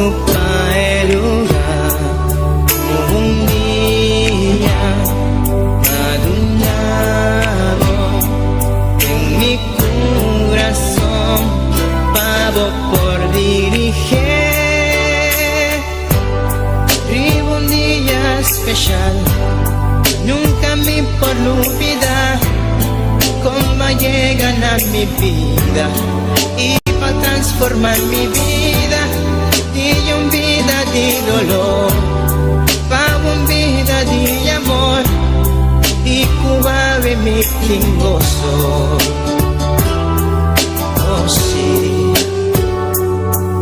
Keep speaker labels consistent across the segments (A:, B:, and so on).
A: Ocupa e lugar Un dia M'a dunabo Den mi curason Pa bo por dirigi Riba un dia special Nunca mi por lubida Con b'a yega na mi bida Y pa transforma mi bida Di un bida di dolor Pa un bida di amor Y cu awe mi tin goso. Oh si.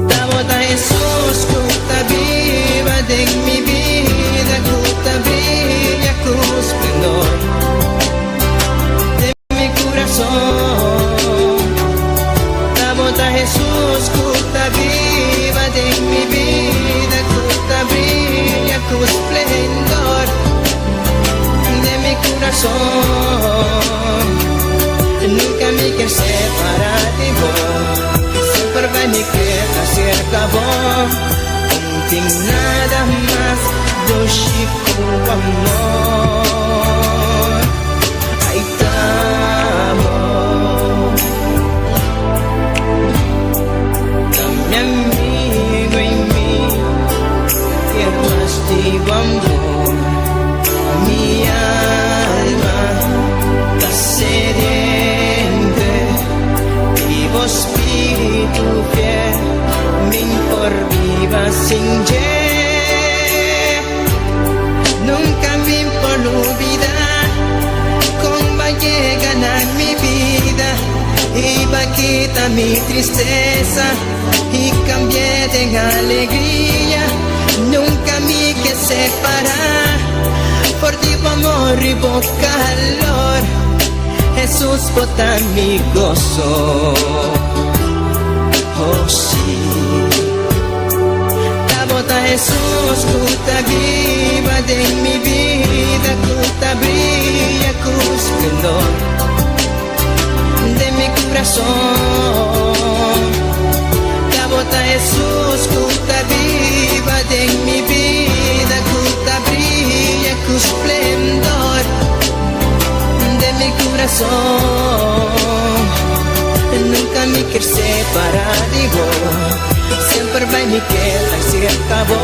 A: Tabata Jesus cu ta biba den mi bida, cu ta briya cu esplendor den mi curason. Tabata Jesus cu ta biba den mi bida, cu ta briya cu esplendor den mi curason. Nunca mi kier separa di bo, semper bay mi keda cerca bo. No tin nada mas dushi cu amor. Ay, t'amo. Ta mi amigo y mi kier mas di bo amor. Mi alma ta sediente di bo spirito fiel, mi n' por biba sin dje. Nunca mi por lubida con b'a yega na mi bida y b'a kita mi tristesa y cambi'e den alegria. Nunca mi kier separa for di bo amor y bo calor. Jesus, bo ta mi goso. Oh si. Tabata Jesus cu ta biba den mi bida, cu ta briya cu esplendor den mi curason. Tabata Jesus cu ta biba den mi bida, cu ta briya cu esplendor den mi curason. Nunca mi kier separa di bo, semper bay mi keda cerca bo.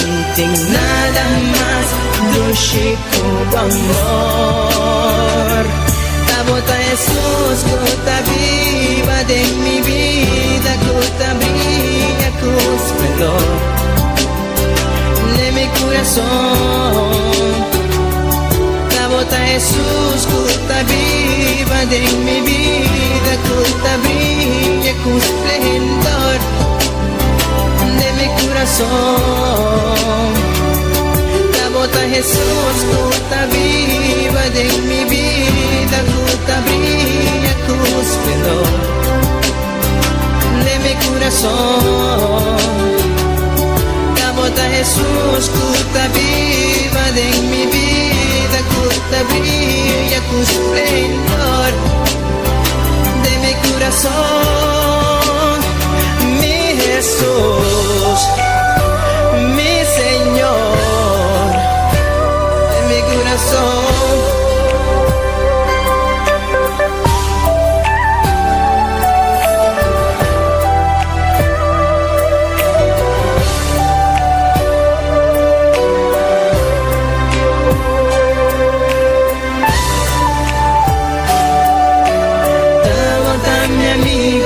A: No tin nada mas dushi cu amor. Tabata Jesus cu ta biba den mi bida, cu ta briya cu esplendor den mi curason. Tabata Jesus cu ta biba den mi bida, cu ta briya cu esplendor den mi curason. Tabata Jesus cu ta biba den mi bida, cu ta briya cu esplendor den mi curason. Tabata Jesus cu ta biba den mi bida, cu ta briya cu esplendor den mi curason. Mi Jesus, mi Señor, den mi curason. Tabata mi amigo.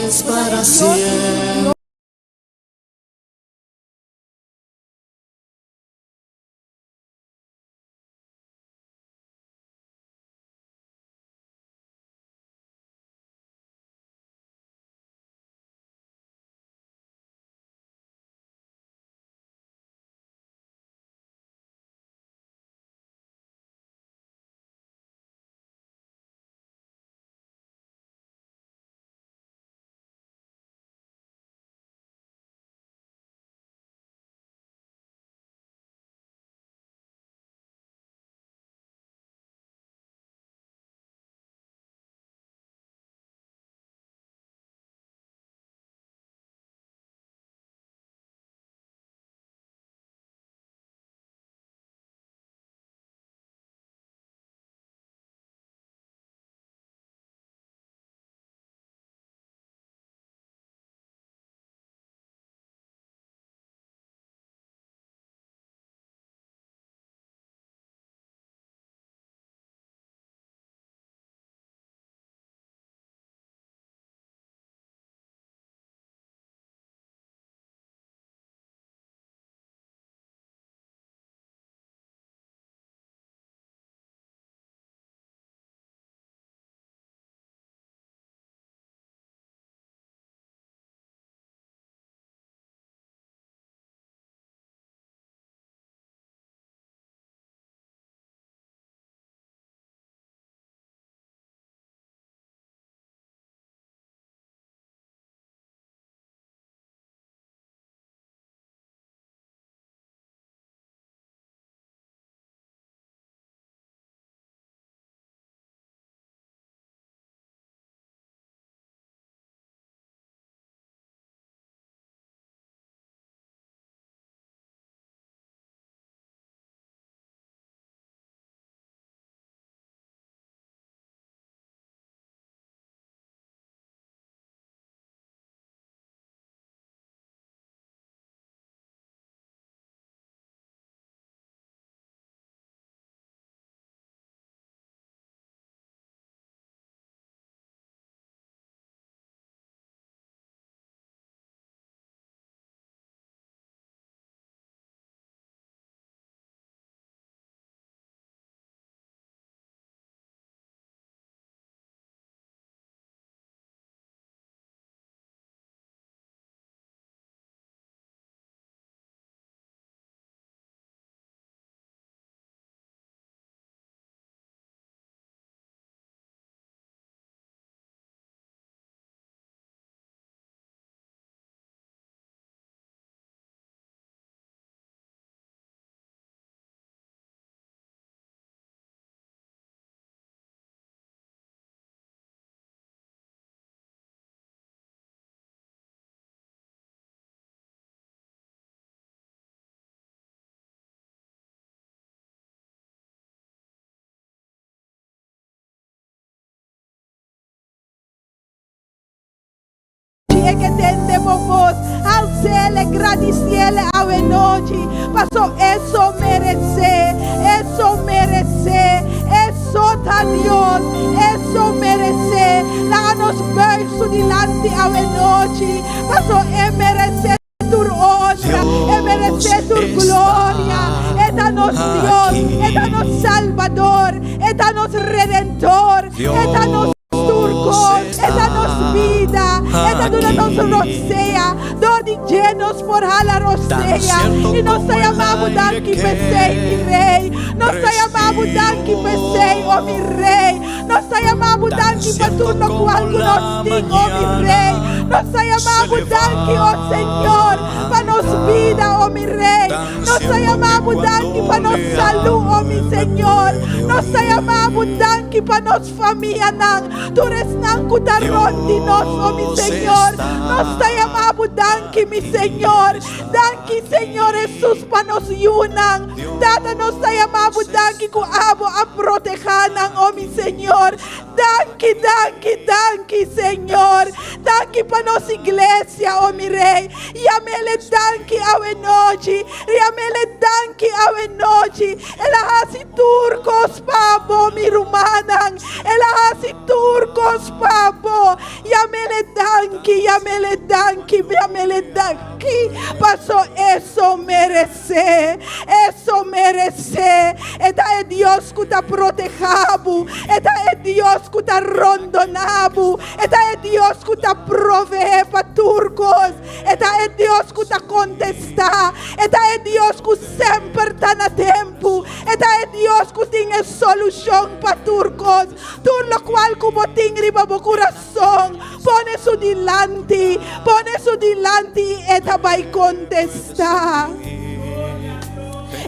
B: Es para siempre.
C: E ke tende bo bos, als'ele, gradisiele awe nochi, paso e so meresé, e so meresé, e so ta Dios, e so meresé. Laga nos buig su dilanti awe nochi, paso e meresé tur honra, e meresé tur gloria. E ta nos Dios, e ta nos Salbador, e ta nos Redentor, e ta nos tur kos, e ta nos bida, e ta duna nos rosea, dor di dje nos por hala rosea, i nos ta yama bo danki p'esei, mi Rei, nos ta yama bo danki p'esei, o mi Rei, nos ta yama bo danki pa tur lokual ku nos tin, o mi Rei, nos ta yama bo danki, o Señor, pa nos bida, o mi Rei, nos ta yama bo danki pa nos salú, o mi Señor, nos ta yama bo danki pa nos. Famianan, tur esnan ku ta rònt di nos, o mi Señor, nos ta yama bo danki, mi Señor. Danki, Señor Hesus, pa nos yunan. Tata, nos ta yama bo danki ku abo a protehá nan, o mi Señor. Danki, danki, danki, Señor. Danki pa nos iglesia, o mi Rei. Yam'ele danki awenochi, yam'ele danki awenochi. El a hasi tur kos pa bo, mi rumannan. El a hasi tur kos pa bo. Yam'ele danki, yam'ele danki, yam'ele danki, paso e so meresé, e so meresé. E ta e Dios ku ta protehá bo, e ta e Dios ku ta rondoná bo, e ta e Dios ku ta proveé pa tur kos, e ta e Dios ku ta kontestá, e ta e Dios ku semper ta na tempu, e ta e Dios ku tin e solushon pa tur kos. Tur lokual ku bo tin riba bo kurason, pone su dilanti, pone su dilanti i e ta bai kontestá.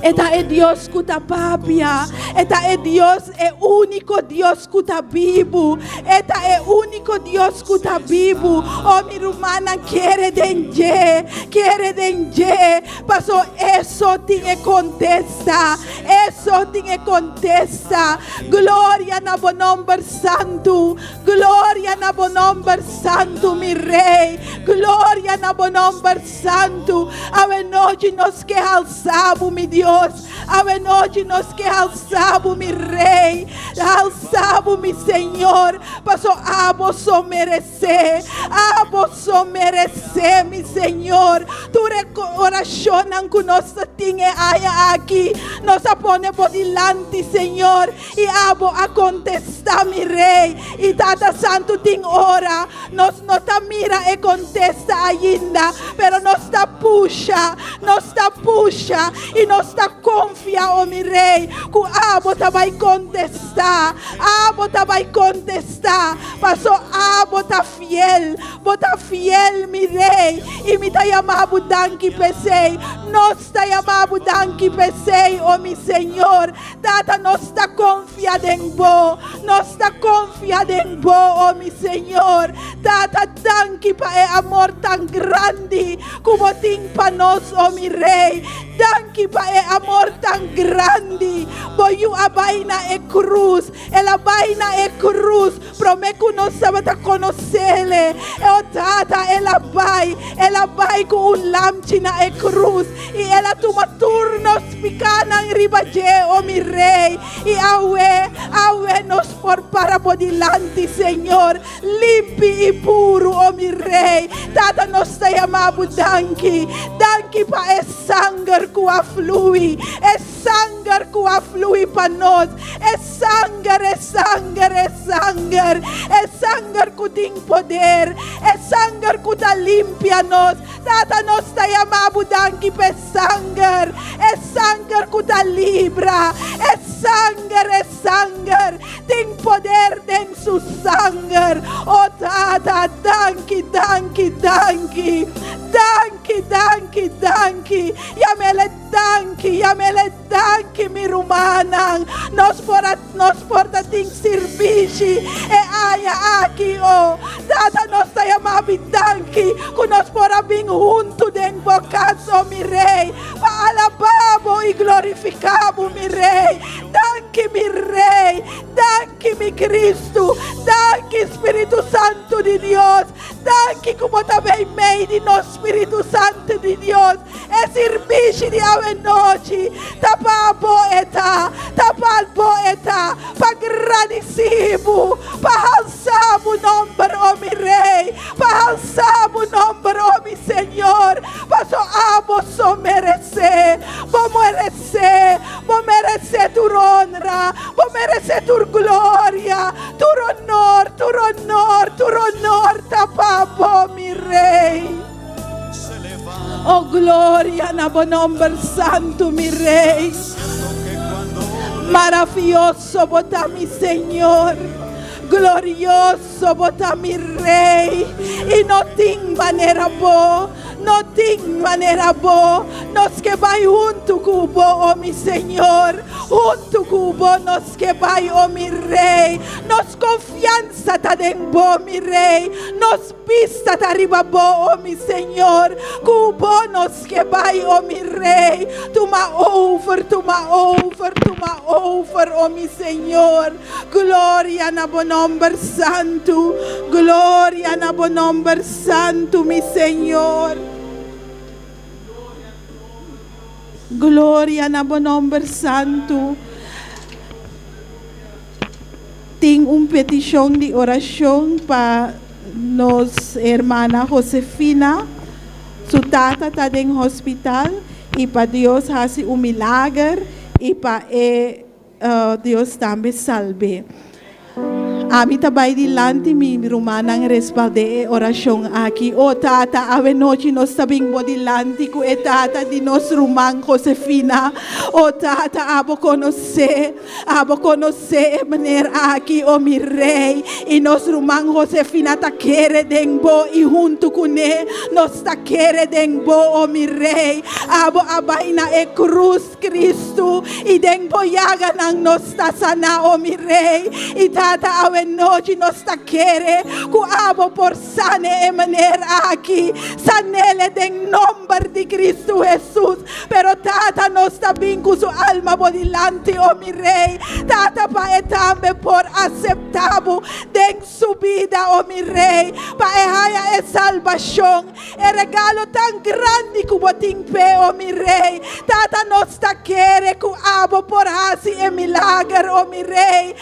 C: E ta e Dios ku ta papia, e ta e Dios, e úniko Dios ku ta bibu, e ta e úniko Dios ku ta bibu. O mi rumannan, kere den dje, kere den dje, paso e so tin e kontesta, e so tin e kontesta. Gloria na bo nomber santu, gloria na bo nomber santu, mi Rey, gloria na bo nomber santu. Awe nochi nos ke halsa bo, mi Dios, awe nochi nos ke halsa bo, mi Rey, halsa bo, mi Señor, paso abo so meresé, abo so meresé, mi Señor. Tur e orashonnan ku nos ta tin e aña aki, nos a pone bo dilanti, Señor, i abo a kontestá, mi Rei i Tata Santu. Tin ora nos no ta mira e kontesta ainda, pero nos ta pusha, nos ta pusha i nos ta konfia, o mi Rei, ku abo ta bai kontestá, abo ta bai kontestá, paso abo ta fiel. Bo ta fiel, mi Rei, i mi ta yama bo danki p'esei. Nos ta yama bo danki p'esei, o mi Señor. Tata, nos ta konfia den bo. Nos ta konfia den bo, o mi Señor. Tata, danki pa e amor tan grandi ku bo tin pa nos, o mi Rei. Danki pa e amor tan grandi. Bo yu a bai na e krus. El a bai na e krus. Promé ku nos tabata konos'Ele, e o Tata, El a bai, El a bai ku un lamchi na e krus, i El a tuma tur nos pikánan riba dje, o mi Rei. I awe, awe nos por para Bo dilanti, Señor, limpi i puru, o mi Rei. Tata, nos ta yama Bo danki, danki pa e sanger ku a flui, e sanger ku a flui pa nos, e Sanger, e sanger, e sanger, e sanger ku tin poder, e sanger ku ta limpia nos. Tata, nos ta yama bo danki pa e sanger, e sanger ku ta libra, e sanger, e sanger, tin poder den su sanger. O Tata, danki, danki, danki, danki, danki, danki. Yam'el e danki, yam'el e. Danki mi rumannan, nos por a nos por ta tin sirbishi e aña aki o Tata nos ta yama bi danki ku nos por a bin huntu den bo kas o mi Rei pa alabá bo i glorifiká bo mi Rei. Danki mi Rei, danki mi Kristu, danki Spiritu Santu di Dios, danki ku bo ta meimei di nos Spiritu Santu di Dios. E sirbishi di awenochi ta pa bo e ta, ta pa bo e ta, pa gradisí bo, pa halsa bo nomber, o mi Rei, pa halsa bo nomber, o mi Señor, paso abo so meresé, bo meresé, bo meresé tur honra, bo meresé tur gloria, tur honor, tur honor, tur honor ta pa bo, mi Rei. Oh gloria na bo nomber santu, mi Rey. Maravioso bo ta, mi Señor. Glorioso bo ta, mi Rey. I no tin manera bo, no tin manera bo. Nos ke bai huntu ku bo, oh mi Señor. Huntu ku bo nos ke bai, oh mi Rey. Nos konfiansa ta den bo, mi Rey. Nos Bista ta riba bo, o mi Señor, ku bo nos ke bai, o mi Rei. Tuma over, tuma over, tuma over, o mi Señor. Gloria na bo nomber santu, gloria na bo nomber santu, mi Señor. Gloria na bo nomber santu. Tin un petishon di orashon pa. Nos hermana Josefina, su tata ta den hospital i pa Dios hasi un milager i pa e Dios tambe salb'é. Ami ta bai dilanti mi rumannan respald'é e orashon aki. O Tata, awe nochi nos ta bin bo dilanti ku e tata di nos ruman Josefina. O Tata, abo konosé, abo konosé e meneer aki, o mi Rei, i nos ruman Josefina ta kere den bo i huntu kuné nos ta kere den bo, o mi Rei. Abo a bai na e krus. Cristo, i den bo yaganan nos ta saná, o mi Rey i Tata. Awe nochi nos ta kere ku abo por sane e meneer aki, sanele den nomber di Cristo Jesus. Pero Tata, nos ta bin ku su alma bo dilanti, o mi Rey, Tata, pa e tambe por aseptá bo den su bida, o mi Rey, pa e haya e salbashon. E regalo tan grandi ku bo tin p'e, o mi Rei. Tata, nos ta kere ku abo por hasi e milager, o mi Rei.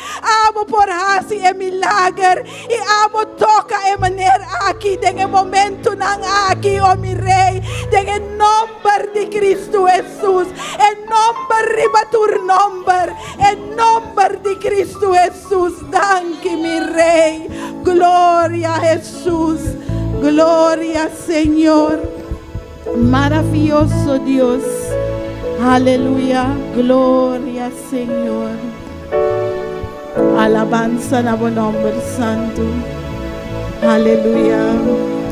C: Abo por hasi e milager i abo toka e meneer aki den e momentunan aki, o mi Rei, den e nomber di Cristo Hesus, e nomber riba tur nomber, e nomber di Cristo Hesus. Danki, mi Rei. Gloria Hesus. Gloria Señor. Maraviyoso Dios. Aleluya. Gloria Señor. Alabansa na bo nomber santo. Aleluya.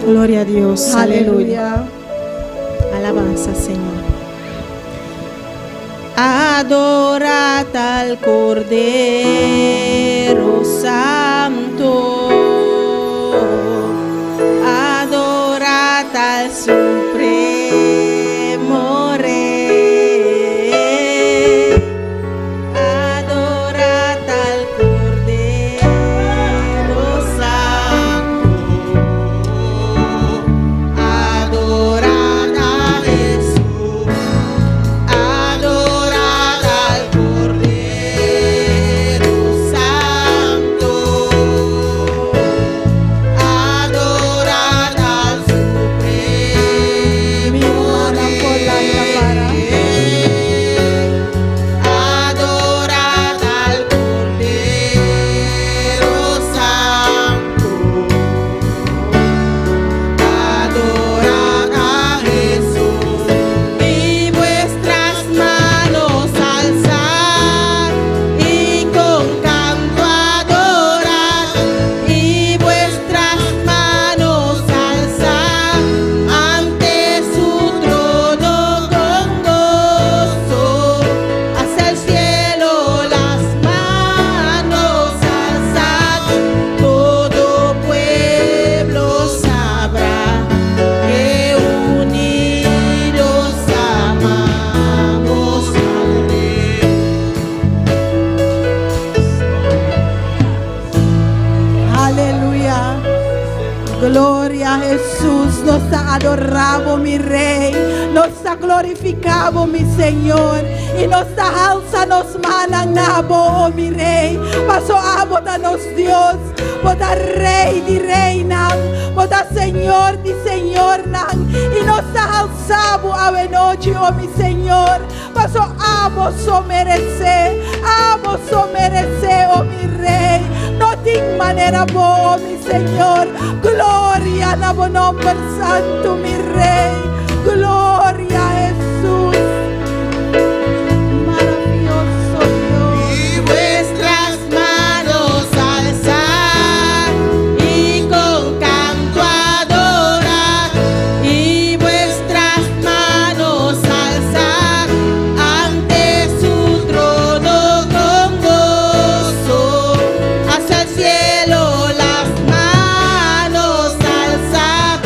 B: Gloria a Dios.
C: Aleluya.
B: Aleluya. Alabansa, Señor. Adorad al Cordero Santo. Adorad al Supremo Rey. Adorad al Cordero Santo. Adorad a Jesús. Adorad al Cordero Santo. Adorad al
C: Mi
B: Supremo
C: hermana Polanca para.
B: Rey. Adorad al Cordero Santo. Adorad a Jesús y vuestras manos alzad y con canto adorad y vuestras manos alzad ante su trono con gozo. Hacia el cielo las manos alzad, todo pueblo sabrá que unidos amamos al Rey.
C: Aleluya. Gloria a Jesús. Nos ta adora bo, mi Rey. Nos ta glorifica bo, mi Señor. I nos ta alsa nos mannan na bo, oh mi Rey. Paso abo ta nos Dios. Bo ta Rey di Reynan. Bo ta Señor di Señornan. I nos ta alsa bo awe nochi, oh mi Señor. Paso abo so meresé. Abo so meresé, oh mi Rey. No tin manera bo, oh mi Señor. Gloria na bo nomber santo, mi Rey. Gloria a Jesús. Maravilloso Dios.
B: Y vuestras manos alzad y con canto adorad y vuestras manos alzad ante su trono con gozo. Hacia el cielo las manos alzad,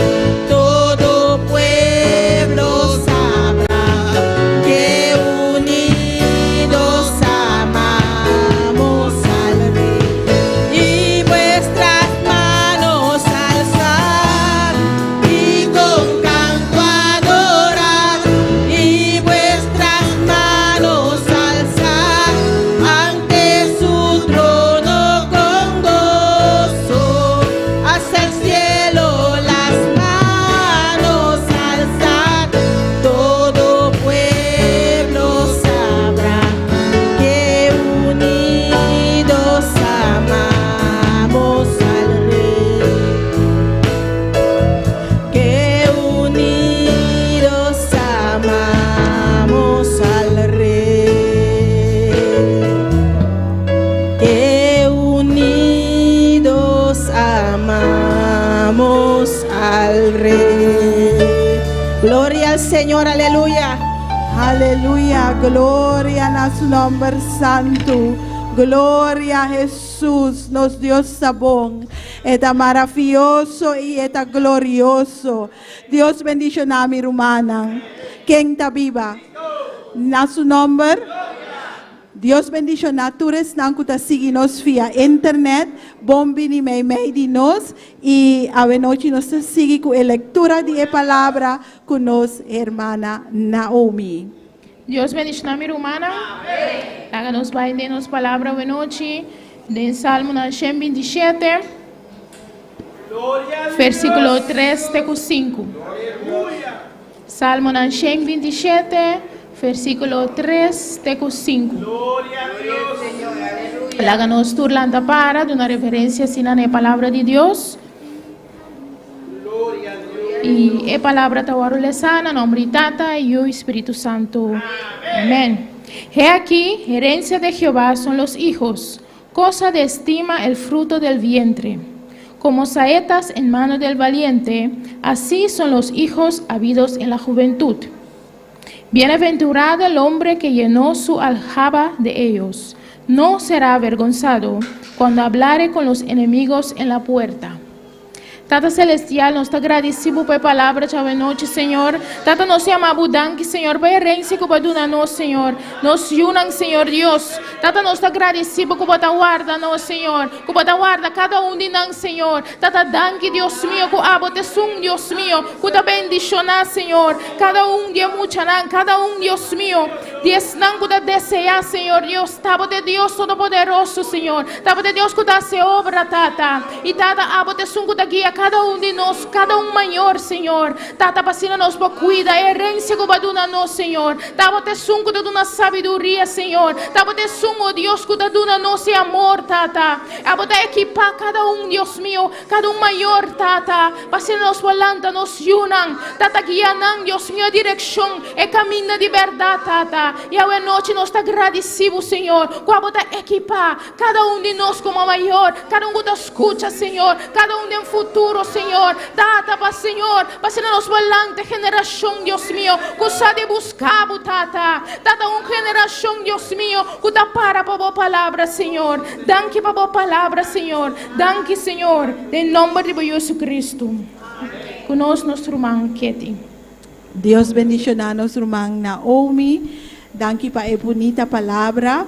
B: todo pueblo. Alabemos al Rey. Gloria al Señor, aleluya.
C: Aleluya, gloria na su nòmber santu. Gloria a Hesus, nos Dios ta bon. E ta maravioso i e ta glorioso. Dios bendishoná mi rumannan. Ken ta biba? Na su nòmber. Dios bendishoná tur esnan ku ta sigui nos via internet. Bon bini meimei di nos i awenochi nos ta sigui ku e lektura di e palabra ku nos hermana Naomi.
D: Dios bendishoná mi rumannan. Laga nos bai den nos palabra awenochi den Salmonan 127, versíkulo 3 te ku 5. Salmonan 127, versíkulo 3 te ku 5. Laga nos tur lanta para duna reverensia asina na e palabra di Dios. I e palabra ta wòrdu lesá na nòmber di Tata, Yu i Spiritu Santu. Amèn. He aki, herencia de Jehová son los hijos, cosa de estima el fruto del vientre. Como saetas en mano del valiente, así son los hijos habidos en la juventud. Bienaventurado el hombre que llenó su aljaba de ellos. No será avergonzado cuando hablare con los enemigos en la puerta. Tata Celestial, nos ta gradisí Bo pa e palabra djawe nochi, Señor. Tata, nos yama Bo danki, Señor, pa e herensia ku Bo a duna nos, Señor. Nos yunan, Señor Dios. Tata, nos ta gradisí Bo ku Bo ta warda nos, Señor. Ku Bo ta warda kada un di nan, Señor. Tata, danki, Dios mio, ku abo ta esun, Dios mio, ku ta bendishoná, Señor, kada un di e muchanan, kada un, Dios mio, di esnan ku ta deseá, Señor Dios. Ta Bo ta e Dios Todopoderoso, Señor. Ta Bo ta e Dios ku ta hasi obra, Tata. I Tata, abo ta esun ku ta guia kada un di nos, kada un mayor, Señor. Tata, pa asina nos por kuida e herensia ku Bo a duna nos, Señor. Ta abo ta esun ku ta duna sabiduria, Señor. Ta abo ta esun, o Dios, ku ta duna nos e amor, Tata. Abo ta ekipá kada un, Dios mio, kada un mayor, Tata, pa asina nos por lanta nos yunan. Tata, guia nan, Dios mio, e direkshon, e kaminda di bèrdat, Tata. I awe anochi nos ta gradisí Bo, Señor, ku abo ta ekipá kada un di nos komo mayor, kada un ku ta skucha, Señor, kada un den futuro, Señor. Tata, pa Señor, pa asina nos por lanta e generashon, Dios mio, ku sa di buska Bo, Tata. Tata, un generashon, Dios mio, ku ta para pa Bo palabra, Señor. Danki pa Bo palabra, Señor. Danki, Señor, den nomber di Bo Yu Jesucristo. Ku nos, nos ruman Ketty.
C: Dios bendishoná nos ruman Naomi. Danki pa e bunita palabra.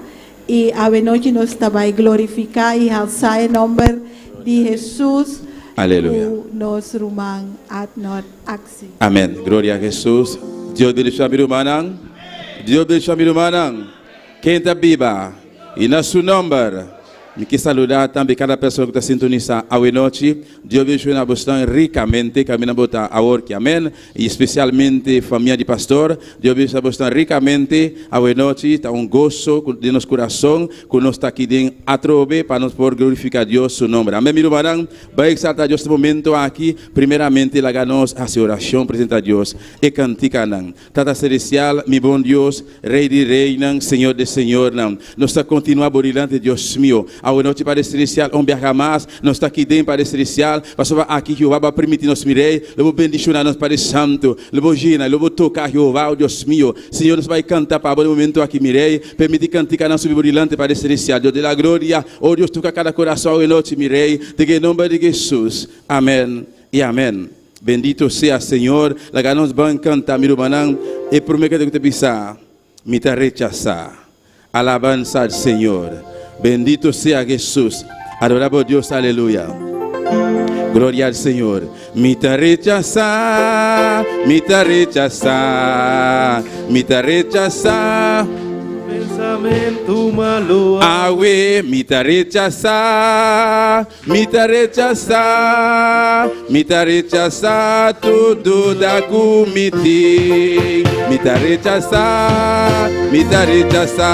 C: I awe nochi nos ta bai glorifiká i halsá e nòmber di Hesus
E: Aleluya.
C: ku nos ruman Adnor Axi.
E: Amén. Gloria a Hesus. Dios bendiciona mi rumannan. Dios bendiciona mi rumannan. Ken ta biba i na su nomber. Mi ke saluda tambe kada persona ku ta sintonisa awe nochi. Dios bendiciona bosnan ricamente caminda bo ta awor ki. Amen. Y especialmente famia di pastor. Dios bendiciona bosnan ricamente awe nochi. Ta un goso den nos curason cu nos ta aki den atrobe pa nos por glorifica Dios su nomber. Amen mi rumannan. Bay exalta Dios e momento aki. Primeramente laga nos haci oracion presenta Dios e canticanan. Tata Celestial, mi bon Dios, Rey di reynan, Señor di señornan, nos ta continua bo dilanti, Dios mio. Awe nochi, Padre Celestial, un biaha mas, nos ta aki den, Padre Celestial, pasobra aki Jehová bo a permiti nos, mi Rey, lo bo bendiciona nos, Padre Santo, lo bo yena, lo bo toca, Jehová, oh Dios mio. Señor, nos bay canta pa bo den momento aki, mi Rey, permiti canticanan subi bo dilanti, Padre Celestial, Dios di la gloria, oh Dios, toca cada corazon awe nochi, mi Rey, den e nomber di Jesus. Amen y amen. Bendito sea Señor, laga nos ban canta mi rumannan e prome kende cu ta bisa mi ta rechasa. Alabansa al Señor. Bendito sea Jesus. Adora bo Dios aleluya. Gloria al Señor. Mi ta rechasa, mi ta rechasa, mi ta rechasa.
F: Pensamentu malu.
E: Awe mi ta rechasa. Mi ta rechasá, mi ta rechasá tur duda ku mi tin. Mi ta rechasá, mi ta rechasá,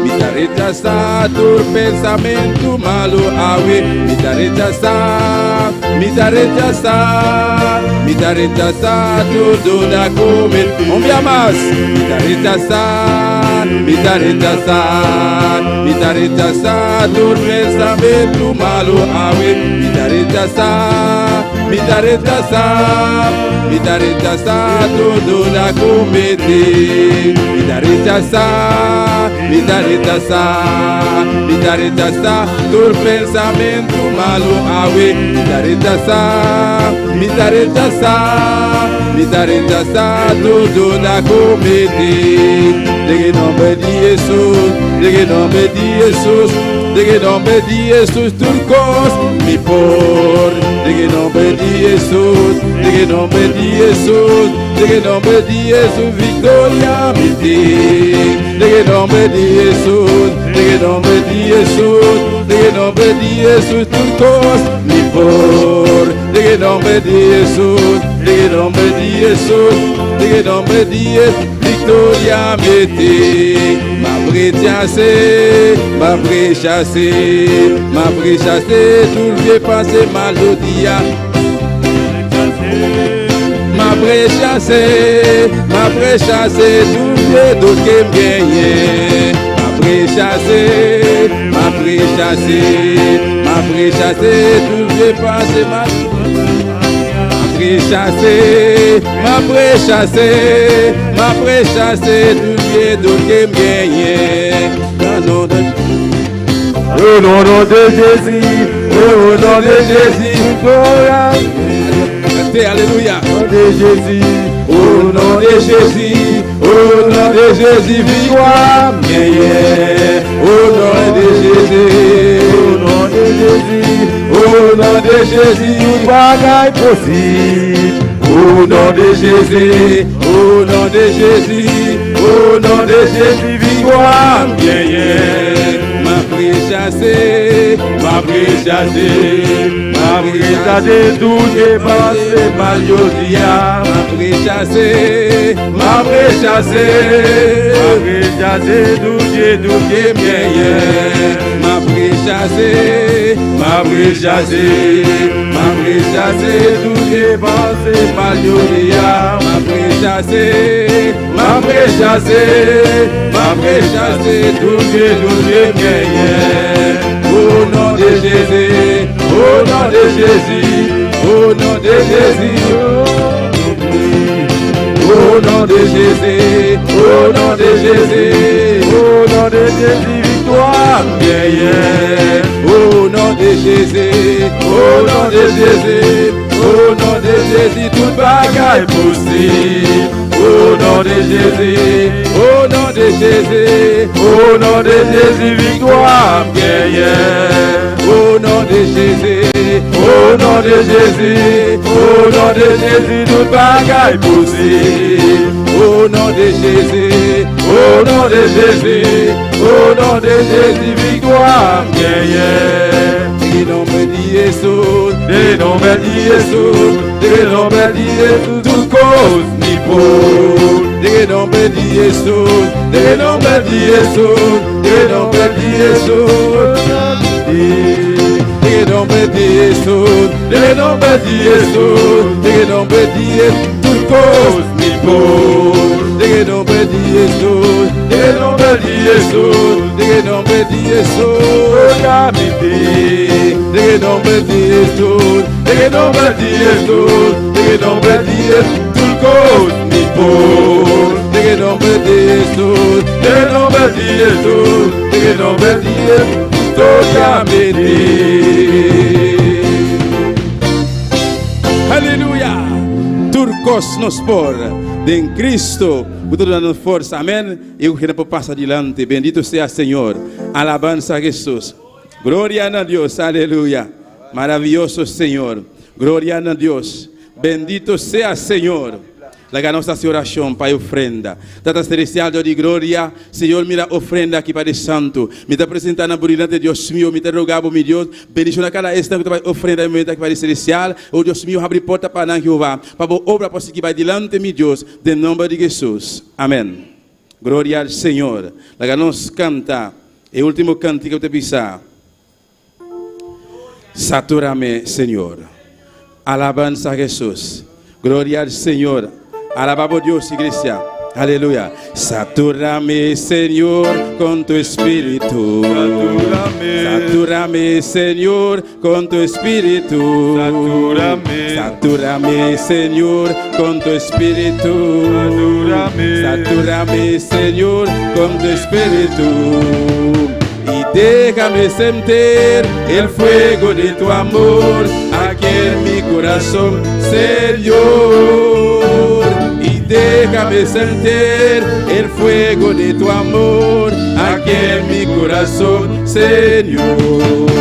E: mi ta rechasá tur pensamentu malu awe. Mi ta rechasá, mi ta rechasá, mi ta rechasá tur duda ku mi tin. Un bia mas. Mi ta rechasá, mi ta rechasá, mi ta rechasá tur pensamentu malu awe. Mi ta rechasá, Mi ta rechasá, mi ta rechasá tur duda ku mi tin. Mi ta rechasá, mi ta rechasá, mi ta rechasá tur pensamentu malu awe. Mi ta rechasá, mi ta rechasá, mi ta rechasá tur duda ku mi tin. Den e nomber di Hesus, den e nomber di Hesus, den e nomber di Hesus tur kos mi por. Den e nomber di Hesus, den e nomber di Hesus, den e nomber di Hesus viktoria mi tin. Den e nomber di Hesus, den e nomber di Hesus, den e nomber di Hesus tur kos mi por. Den e nomber di Hesus, den e nomber di Hesus, den e nomber di Hesus viktoria mi tin. M'a rechasé, m'a rechasé, m'a rechasé tur vye panse mal jodi a. M'a rechasé, m'a rechasé tur vye dout ke m genyen. M'a rechasé, m'a rechasé, m'a rechasé tur vye panse mal. M'a rechasé, m'a rechasé, m'a rechasé tur vye dout ke m genyen. Nan non de
F: Au nom de Jésus, au nom de Jésus, gloire.
E: Kante, alelouya.
F: Au nom de Jésus,
E: Au nom de Jésus, au nom de Jésus, viktwa m genyen. Au nom de Jésus,
F: au nom de Jésus,
E: au nom de Jésus,
F: tout bagay posib.
E: Au nom de Jésus, au nom de Jésus, au nom de Jésus, viktwa m genyen. M'a rechasé, m'a rechasé, m'a rechasé tout panse mal jodi a. M'a rechasé, m'a rechasé,
F: M'a rechasé tout dout
E: ke m genyen. M'a rechasé, m'a rechasé, m'a rechasé tout panse mal jodi a. M'a rechasé, m'a rechasé, m'a rechasé tout dout ke m genyen. Au nom de Jésus, au nom de Jésus, au nom de Jésus. Au nom de Jésus, au nom de Jésus,
F: Au nom de Jésus, viktwa
E: m genyen. Au nom de Jésus, au nom de Jésus, au nom de Jésus, tout bagay posib. Au nom de Jésus, au nom de Jésus,
F: Au nom de Jésus, viktwa m genyen.
E: Au nom de Jésus,
F: Au nom de Jésus, au nom de Jésus, tout bagay posib.
E: Au nom de Jésus,
F: Au nom de Jésus, au nom de Jésus, viktwa m genyen.
E: Den nòmber di Hesus,
F: Den nòmber di Hesus, den nòmber di Hesus, tur kos mi por.
E: Den nòmber di Hesus, den nòmber di Hesus, den nòmber di Hesus. Den nòmber di Hesus, den nòmber di Hesus, den nòmber di Hesus, tur kos mi por. Den nòmber di Hesus, den nòmber di Hesus, den nòmber di Hesus. Den nòmber di Hesus, den nòmber di Hesus, den nòmber di Hesus, tur kos mi por. Den nòmber di Hesus,
F: Den nòmber di Hesus, den nòmber di Hesus,
E: viktoria mi tin. Aleluya! Tur kos nos por den Kristu, ku ta duna nos forsa. Amèn. I ku por pasa dilanti. Bendito sea Señor. Alabansa na Hesus. Gloria na Dios. Aleluya. Maravioso Señor. Gloria na Dios. Bendito sea Señor. Laga nos hasi orashon pa ofrenda. Tata Selestial, Dios di gloria, Señor, mira ofrenda aki, Padre Santu. Mi ta presentá na dilanti, Dios mio, mi ta roga, mi Dios, bendishoná kada esnan ku ta bai ofrenda den momentu aki, Padre Selestial. Oh Dios mio, habri porta pa nan, Jehová, pa bo obra por sigui bai dilanti, mi Dios, den nòmber di Hesus. Amèn. Gloria na Señor. Laga nos kanta e último kantika ku ta bisa. Satúrame, Señor. Alabansa na Hesus. Gloria na Señor. Alabá Dios, iglesia. Aleluya. Satúrame, Señor, ku tu espíritu.
F: Satúrame.
E: Satúrame, Señor, ku tu espíritu.
F: Satúrame.
E: Satúrame, Señor, con tu espíritu.
F: Satúrame.
E: Satúrame, Señor, con tu espíritu. Y déjame sentir el fuego de tu amor aquí en mi corazón, Señor. Y déjame sentir el fuego de tu amor aquí en mi corazón, Señor.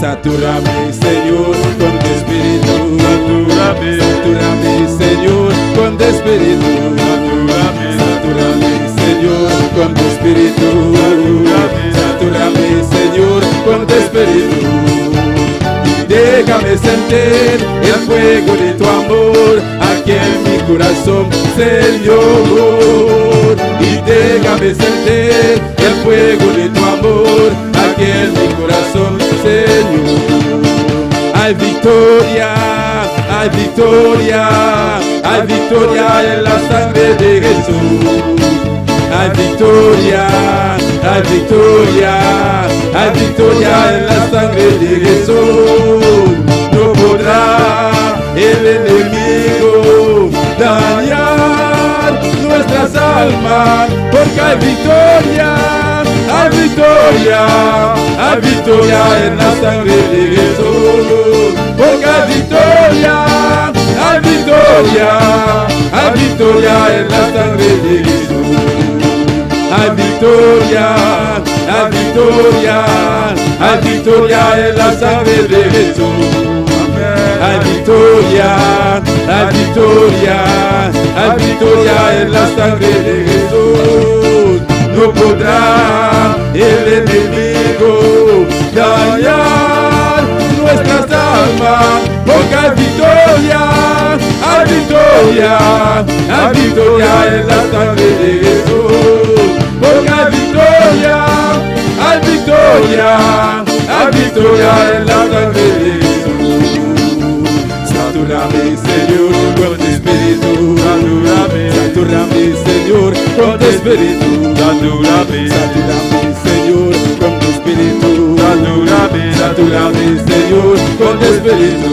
E: Satúrame, Señor, con tu espíritu.
F: Satúrame.
E: Satúrame, Señor, con tu espíritu.
F: Satúrame.
E: Satúrame, Señor, con tu espíritu.
F: Satúrame.
E: Satúrame, Señor, con tu espíritu. Y déjame sentir el fuego de tu amor aquí en mi corazón, Señor. Y déjame sentir el fuego de tu amor aquí en mi corazón, Señor. Hay victoria, hay victoria, hay victoria en la sangre de Jesús. Hay victoria, hay victoria, hay victoria en la sangre de Jesús. No podrá el enemigo dañar nuestras almas, porque hay victoria, hay victoria, hay victoria en la sangre de Jesús. Porque hay victoria, hay victoria, hay victoria en la sangre de Jesús. Hay victoria, hay victoria, hay victoria en la sangre de Jesús. Hay victoria, hay victoria, hay victoria en la sangre de Jesús. No podrá el enemigo dañar nuestras almas, porque hay victoria, hay victoria, hay victoria en la sangre de Jesús. Porque hay victoria, hay victoria, hay victoria en la sangre de Jesús. Satúrame, Señor, con tu espíritu.
F: Satúrame.
E: Satúrame, Señor, con tu espíritu.
F: Satúrame.
E: Satúrame, Señor, con tu espíritu.
F: Satúrame.
E: Satúrame, Señor, con tu espíritu.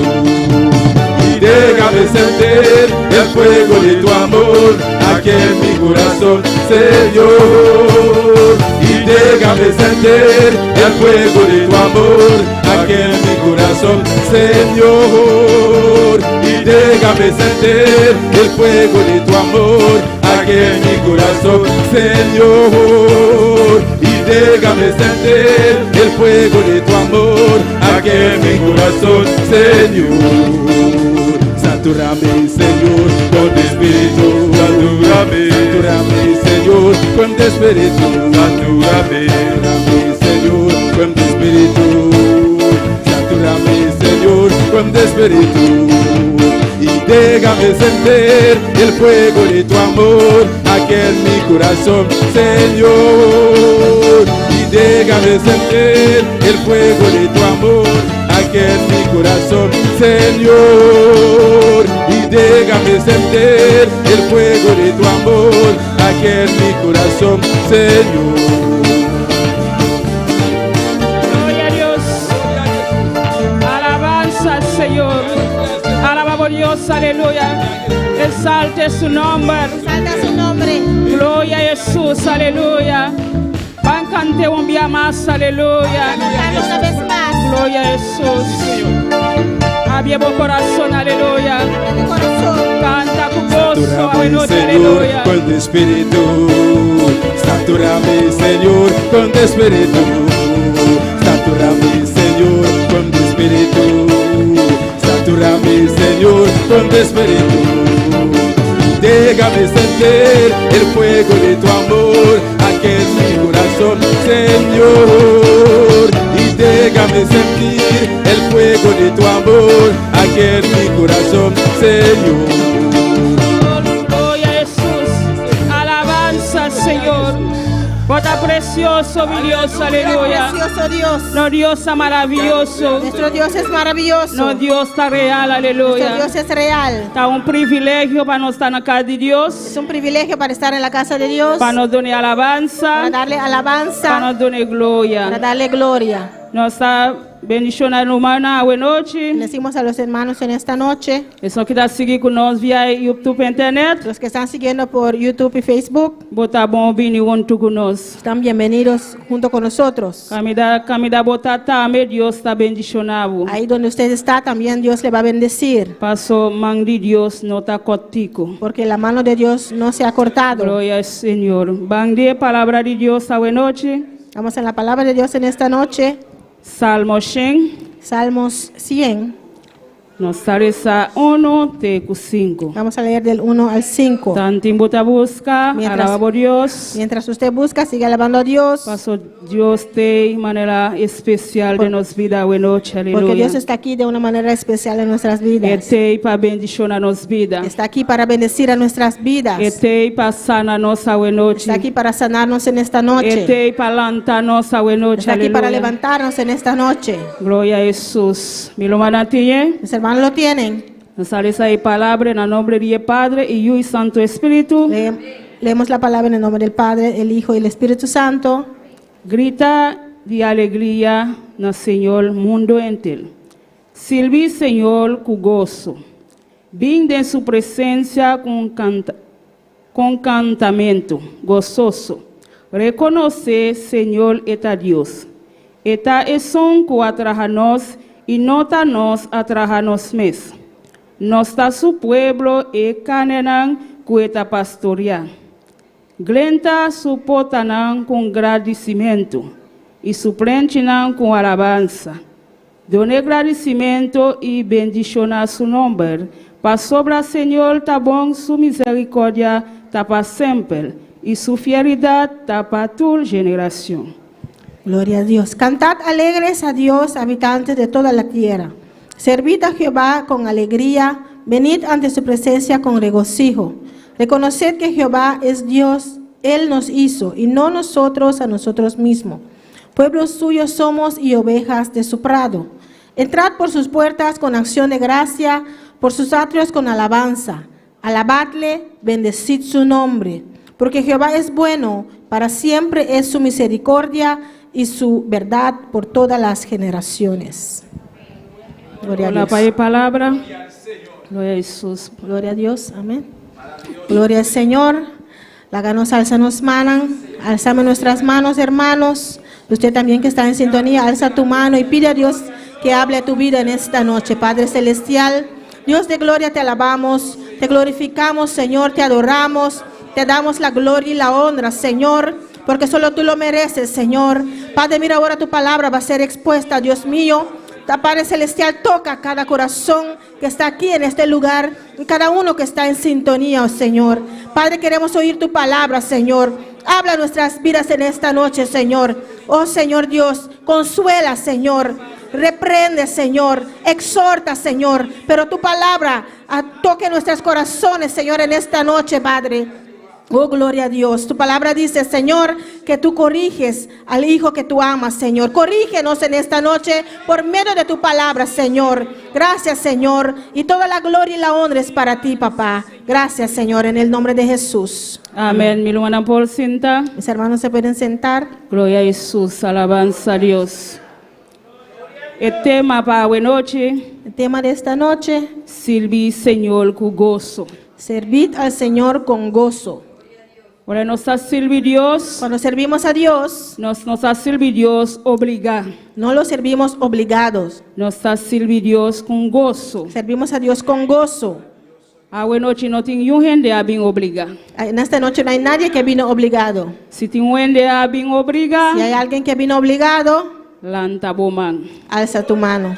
E: Y déjame sentir el fuego de tu amor aquí en mi corazón, Señor. Y déjame sentir el fuego de tu amor aquí en mi corazón, Señor. Y déjame sentir el fuego de tu amor aquí en mi corazón, Señor. Y déjame sentir el fuego de tu amor aquí en mi corazón, Señor. Satúrame, Señor, con tu espíritu.
F: Satúrame.
E: Satúrame, Señor, con tu espíritu.
F: Satúrame.
E: Satúrame, Señor, con tu espíritu. Satúrame, Señor, con tu espíritu. Y déjame sentir el fuego de tu amor aquí en mi corazón, Señor. Y déjame sentir el fuego de tu amor aquí en mi corazón, Señor. Y déjame sentir el fuego de tu amor aquí en mi corazón, Señor.
G: Gloria a Dios. Alabanza al Señor. Alabamos a Dios, aleluya. Exalte su nombre.
B: Exalta su nombre.
G: Gloria a Jesús, aleluya. Ban kanta un dia mas, aleluya.
B: Cantar una vez más.
G: Gloria a Jesús. Habri bo kurason, aleluya.
B: Abre tu corazón.
G: Kanta ku goso,
E: Satúrame,
G: aleluya,
E: Señor,
G: aleluya.
E: con tu espíritu. Satúrame, Señor, con tu espíritu. Satúrame, Señor, con tu espíritu. Satúrame, Señor, con tu espíritu. Déjame sentir el fuego de tu amor aquí en mi corazón, Señor. Y déjame sentir el fuego de tu amor aquí en mi corazón, Señor.
G: Gloria a Jesús. Alabanza al Señor. Bo ta presioso, mi Dios, aleluya.
B: Precioso Dios.
G: Nos Dios ta maravioso.
B: Nuestro Dios es maravilloso.
G: Nos Dios ta real,
B: Nuestro
G: aleluya.
B: Dios es real.
G: Ta un privilegio pa nos ta na kas di Dios,
B: Es un privilegio para estar en la casa de Dios,
G: pa nos duna alabansa,
B: para darle
G: pa
B: alabanza,
G: nos duna gloria.
B: para darle gloria.
G: Nos ta bendishoná rumannan awe nochi.
B: Bendecimos a los hermanos en esta noche.
G: Esnan ku ta sigui ku nos via YouTube internet.
B: Los que están siguiendo por YouTube y Facebook,
G: Bo ta bon bini huntu ku nos.
B: están bienvenidos junto con nosotros.
G: Kaminda kaminda bo ta tambe Dios ta bendishoná bo.
B: Ahí donde usted está, también Dios le va a bendecir.
G: Paso man di Dios no ta kòrtiku.
B: Porque la mano de Dios no se ha cortado.
G: Gloria al Señor. Ban den palabra di Dios awe nochi.
B: Vamos en la palabra de Dios en esta noche.
G: Salmo 100.
B: Salmos 100.
G: Nos ta lesa 1 te 5.
B: Vamos a leer del 1 al 5.
G: Tanten bo ta buska,
B: Mientras-
G: alabá Dios.
B: Mientras usted busca, sigue alabando a Dios.
G: Paso Dios t'ei di manera espesial den nos bida awe nochi,
B: Porque
G: aleluya.
B: Dios está aquí de una manera especial en nuestras vidas.
G: E t'ei pa bendishoná nos bida.
B: Está aquí para bendecir a nuestras vidas.
G: E t'ei pa sana nos awe nochi.
B: Está aquí para sanarnos en esta noche.
G: E t'ei pa lanta nos awe nochi,
B: Está aquí para
G: aleluya.
B: levantarnos en esta noche.
G: Gloria na Hesus. Mi rumannan tin'é.
B: Mis hermanos lo tienen.
G: Nos ta lesa e palabra na nòmber di Padre i Yu i Santu Spiritu.
B: Leemos la palabra en el nombre del Padre, el Hijo y el Espíritu Santo.
G: Grita di alegria na Señor mundu henter. Sirbi Señor ku goso. Bin den su presensia ku kanta, ku kantamentu gososo. Rekonosé Señor ta Dios. E ta esun ku a traha nos i no ta nos a traha nos mes. Nos ta su pueblo i karnénan ku e ta pastoriá. Drenta su portanan ku gradisimentu i su plenchinan ku alabansa. Duna gradisimentu i bendishoná su nòmber. Pasobra Señor ta bon, su miserikòrdia ta pa semper i su fidelidat ta pa tur generashon.
B: Gloria a Dios. Cantad alegres a Dios, habitantes de toda la tierra. Servid a Jehová con alegría, venid ante su presencia con regocijo. Reconoced que Jehová es Dios, Él nos hizo, y no nosotros a nosotros mismos. Pueblo suyo somos y ovejas de su prado. Entrad por sus puertas con acción de gracia, por sus atrios con alabanza. Alabadle, bendecid su nombre, porque Jehová es bueno, para siempre es su misericordia y su verdad por todas las generaciones. Gloria a
G: Hola
B: Dios.
G: pa e palabra. Gloria na Hesus.
B: Gloria a Dios, amén. Gloria al Señor. Laga nos alsa nos mannan. Alzame nuestras manos, hermanos. Usted también que está en sintonía, alza tu mano y pide a Dios que hable a tu vida en esta noche. Padre Celestial, Dios de gloria, te alabamos, te glorificamos, Señor, te adoramos, te damos la gloria y la honra, Señor, porque solo tú lo mereces, Señor. Padre, mira ahora tu palabra va a ser expuesta, Dios mío. Padre Celestial, toca cada corazón que está aquí en este lugar, y cada uno que está en sintonía, oh Señor. Padre, queremos oír tu palabra, Señor. Habla nuestras vidas en esta noche, Señor. Oh Señor Dios, consuela, Señor. Reprende, Señor. Exhorta, Señor. Pero tu palabra ah, toque nuestros corazones, Señor, en esta noche, Padre. Oh, gloria a Dios. Tu palabra dice, Señor, que tú corriges al hijo que tú amas, Señor. Corrígenos en esta noche por medio de tu palabra, Señor. Gracias, Señor. Y toda la gloria y la honra es para ti, papá. Gracias, Señor, en el nombre de Jesús.
G: Amèn. Mi rumannan por sinta.
B: Mis hermanos se pueden sentar.
G: Gloria na Hesus. Alabansa na Dios. E tema pa awe nochi,
B: El tema de esta noche,
G: sirbi Señor ku goso.
B: servid al Señor con gozo.
G: Ora nos ta sirbi Dios,
B: Cuando servimos a Dios,
G: nos no ta sirbi Dios obligá.
B: no lo servimos obligados.
G: Nos ta sirbi Dios ku goso.
B: Servimos a Dios con gozo.
G: Awe nochi no tin ningun hende a bin obligá.
B: En esta noche no hay nadie que vino obligado.
G: Si tin un hende a bin obligá,
B: Si hay alguien que vino obligado,
G: lanta bo man.
B: alza tu mano.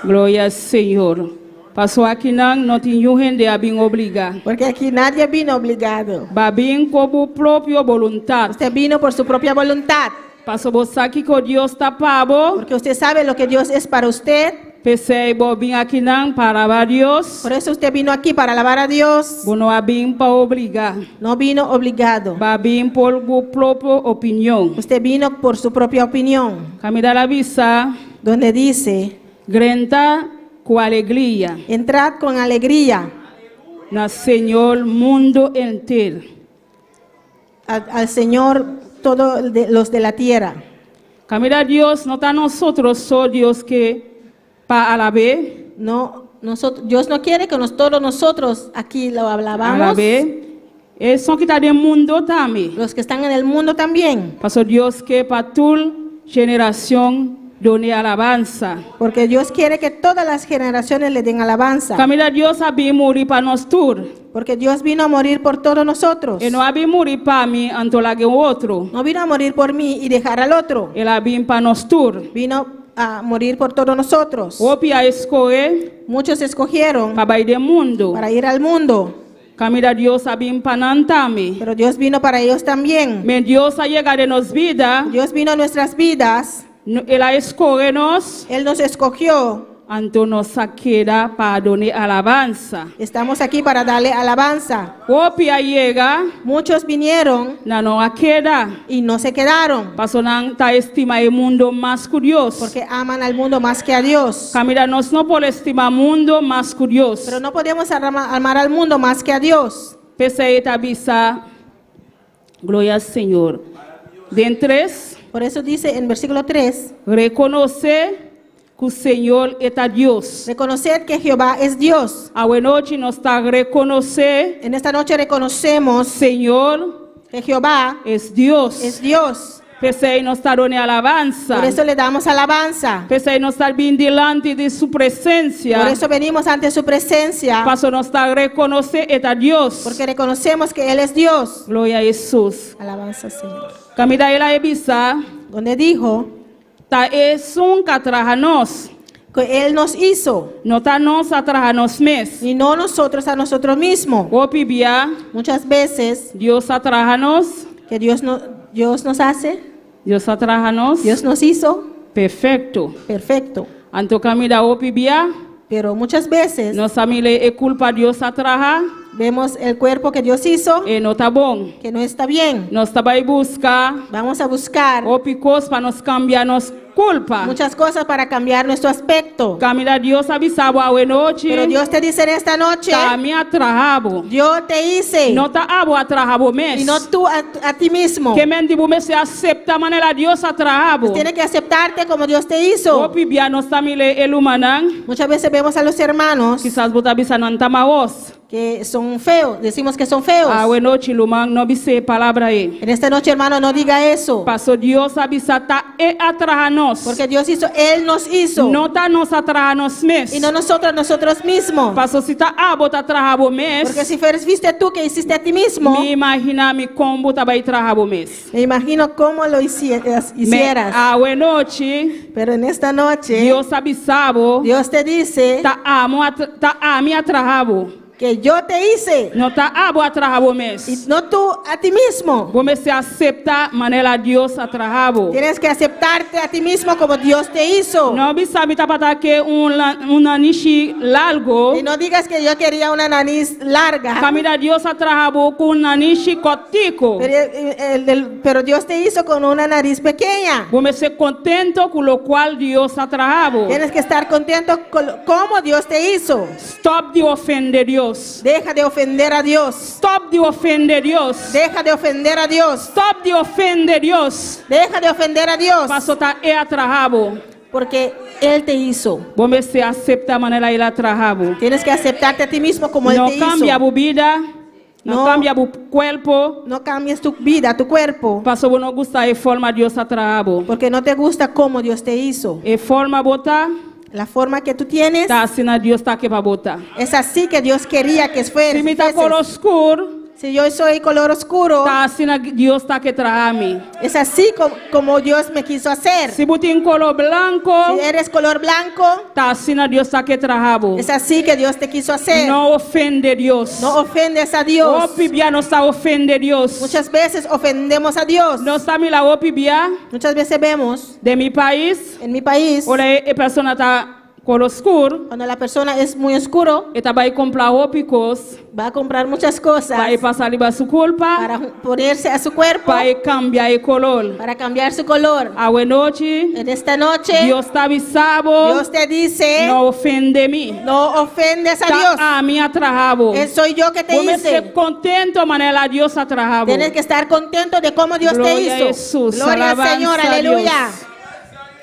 G: Gloria na Señor. Paso akinan no tin ningun hende a bin obligá.
B: Porque aquí nadie vino obligado.
G: B'a bin ku bo propio boluntat.
B: Usted vino por su propia voluntad.
G: Paso bo sa kiko Dios ta pa bo.
B: Porque usted sabe lo que Dios es para usted.
G: P'esei bo a bin akinan pa alabá Dios.
B: Por eso usted vino aquí para alabar a Dios.
G: Bo no a bin pa obligá.
B: No vino obligado.
G: B'a bin pa bo propio opinion.
B: Usted vino por su propia opinión.
G: Kaminda ta bisa,
B: Donde dice,
G: drenta ku alegria.
B: entrad con alegría
G: Na Señor mundu henter.
B: al Señor todos los de la tierra.
G: Kaminda Dios no ta nosotros so Dios ke pa alab'é.
B: No, nosotros, Dios no quiere que nos, todos nosotros aquí lo alabamos.
G: Alab'é. Esun ku ta den mundu tambe.
B: Los que están en el mundo también.
G: Paso Dios ke pa tur generashon dun'é alabansa.
B: Porque Dios quiere que todas las generaciones le den alabanza.
G: Kaminda Dios a bin muri pa nos tur.
B: Porque Dios vino a morir por todos nosotros.
G: E no a bin muri pa mi anto laga un otro.
B: No vino a morir por mí y dejar al otro.
G: El a bin pa nos tur.
B: Vino a morir por todos nosotros.
G: Hopi a skohe
B: Muchos escogieron
G: pa bai den mundu.
B: para ir al mundo.
G: Kaminda Dios a bin pa nan tambe.
B: Pero Dios vino para ellos también.
G: Men Dios a yega den nos bida.
B: Dios vino a nuestras vidas.
G: El a skohe nos.
B: Él nos escogió.
G: Anto nos a keda pa dun'é alabansa.
B: Estamos aquí para darle alabanza.
G: Hopi a yega.
B: Muchos vinieron
G: Nan no a keda.
B: y no se quedaron.
G: Paso nan ta stima e mundu mas ku Dios.
B: Porque aman al mundo más que a Dios.
G: Kaminda nos no por stima mundu mas ku Dios.
B: Pero no podemos amar al mundo más que a Dios.
G: P'esei e ta bisa, Gloria Señor. Den 3.
B: Por eso dice en versículo 3.
G: Rekonosé ku Señor ta Dios.
B: Reconoced que Jehová es Dios.
G: Awe nochi nos ta rekonosé.
B: En esta noche reconocemos
G: Señor
B: que Jehová
G: es Dios.
B: Es Dios.
G: P'esei nos ta dun'é alabansa.
B: Por eso le damos alabanza.
G: P'esei nos ta bin dilanti di su presensia.
B: Por eso venimos ante su presencia.
G: Paso nos ta rekonosé e ta Dios.
B: Porque reconocemos que Él es Dios.
G: Gloria na Hesus.
B: Alabanza al Señor.
G: Kaminda el a bisa.
B: Donde dijo.
G: Ta esun ku a traha nos.
B: Que Él nos hizo.
G: No ta nos a traha nos mes.
B: Y no nosotros a nosotros mismos.
G: Hopi bia.
B: Muchas veces.
G: Dios a traha nos.
B: Que Dios, no, Dios nos hace.
G: Dios a traha nos.
B: Dios nos hizo.
G: Perfekto.
B: Perfecto.
G: Anto kaminda hopi bia.
B: Pero muchas veces.
G: Nos ta mira e kurpa Dios a traha.
B: Vemos el cuerpo que Dios hizo.
G: E no ta bon.
B: Que no está bien.
G: Nos ta bai buska.
B: Vamos a buscar.
G: Hopi kos pa nos kambia nos kurpa.
B: Muchas cosas para cambiar nuestro aspecto.
G: Kaminda Dios a bisa bo awe nochi.
B: Pero Dios te dice en esta noche.
G: Ta mi a traha bo.
B: Yo te hice.
G: No ta abo a traha bo mes.
B: Y no tú a ti mismo.
G: Ke men di bo mester aseptá manera Dios a traha bo.
B: Tienes que aceptarte como Dios te hizo.
G: Hopi bia nos ta mira e rumannan.
B: Muchas veces vemos a los hermanos.
G: Kisas bo ta bisa nan ta mahos.
B: Que son feos, decimos que son feos.
G: Awe nochi ruman no bisa e palabra ei.
B: En esta noche, hermano, no diga eso.
G: Paso Dios a bisa ta E a traha nos.
B: Porque Dios hizo, Él nos hizo.
G: No ta nos a traha nos mes.
B: Y no nosotros, nosotros mismos.
G: Paso si ta abo ta traha bo mes.
B: Porque si fuiste tú que hiciste a ti mismo.
G: Mi imaginá mi kon bo ta bai traha bo mes.
B: Me imagino cómo lo hicieras.
G: Men awe nochi.
B: Pero en esta noche.
G: Dios a bisa bo.
B: Dios te dice.
G: Ta amo a ta ami a traha bo.
B: Que yo te hice.
G: No ta abo a traha bo mes.
B: Y no tú a ti mismo.
G: Bo mester aseptá manera Dios a traha bo.
B: Tienes que aceptarte a ti mismo como Dios te hizo.
G: No bisa mi tabata ke un un nanishi largu.
B: Y no digas que yo quería una nariz larga.
G: Kaminda Dios a traha bo ku un nanishi kòrtiku.
B: Pero, eh, el, pero Dios te hizo con una nariz pequeña.
G: Bo mester kontentu ku lokual Dios a traha bo.
B: Tienes que estar contento con como Dios te hizo.
G: Stop di ofendé Dios.
B: Deja de ofender a Dios.
G: Stop di ofendé Dios.
B: Deja de ofender a Dios.
G: Stop di ofendé Dios.
B: Deja de ofender a Dios.
G: Paso ta E a traha bo.
B: Porque Él te hizo.
G: Bo mester aseptá manera El a traha bo.
B: Tienes que aceptarte a ti mismo como Él
G: No
B: te hizo.
G: kambia bo bida. No,
B: No.
G: kambia bo kurpa.
B: No cambies tu vida, tu cuerpo.
G: Paso bo no gusta e forma Dios a traha bo.
B: Porque no te gusta cómo Dios te hizo.
G: E forma bo ta.
B: La forma que tú tienes.
G: Ta asina Dios ta ke pa bo ta.
B: Es así que Dios quería que fueras.
G: Si mi ta koló skur.
B: Si yo soy color oscuro.
G: Ta asina Dios ta ke traha mi.
B: Es así como, como Dios me quiso hacer.
G: Si bo tin koló blanku.
B: Si eres color blanco.
G: Ta asina Dios ta ke traha bo.
B: Es así que Dios te quiso hacer.
G: No ofendé Dios.
B: No ofendes a Dios.
G: Hopi bia nos ta ofendé Dios.
B: Muchas veces ofendemos a Dios.
G: Nos ta mira hopi bia.
B: Muchas veces vemos.
G: Den mi pais.
B: En mi país.
G: Ora e persona ta koló skur.
B: Cuando la persona es muy oscuro.
G: E ta bai kumpra hopi kos.
B: Va a comprar muchas cosas.
G: Pa e pasa riba su kurpa.
B: Para ponerse a su cuerpo.
G: Pa e kambia e koló.
B: Para cambiar su color.
G: Awe nochi.
B: En esta noche.
G: Dios ta bisa bo.
B: Dios te dice.
G: No ofendé mi.
B: No ofendes a Dios.
G: Ta ami a traha bo.
B: Soy yo que te
G: Bo
B: hice.
G: mester kontentu manera Dios a traha bo.
B: Tienes que estar contento de cómo Dios
G: Gloria
B: te hizo.
G: a Jesús.
B: Gloria al
G: Alabanza
B: Señor.
G: a
B: Aleluya.
G: Dios.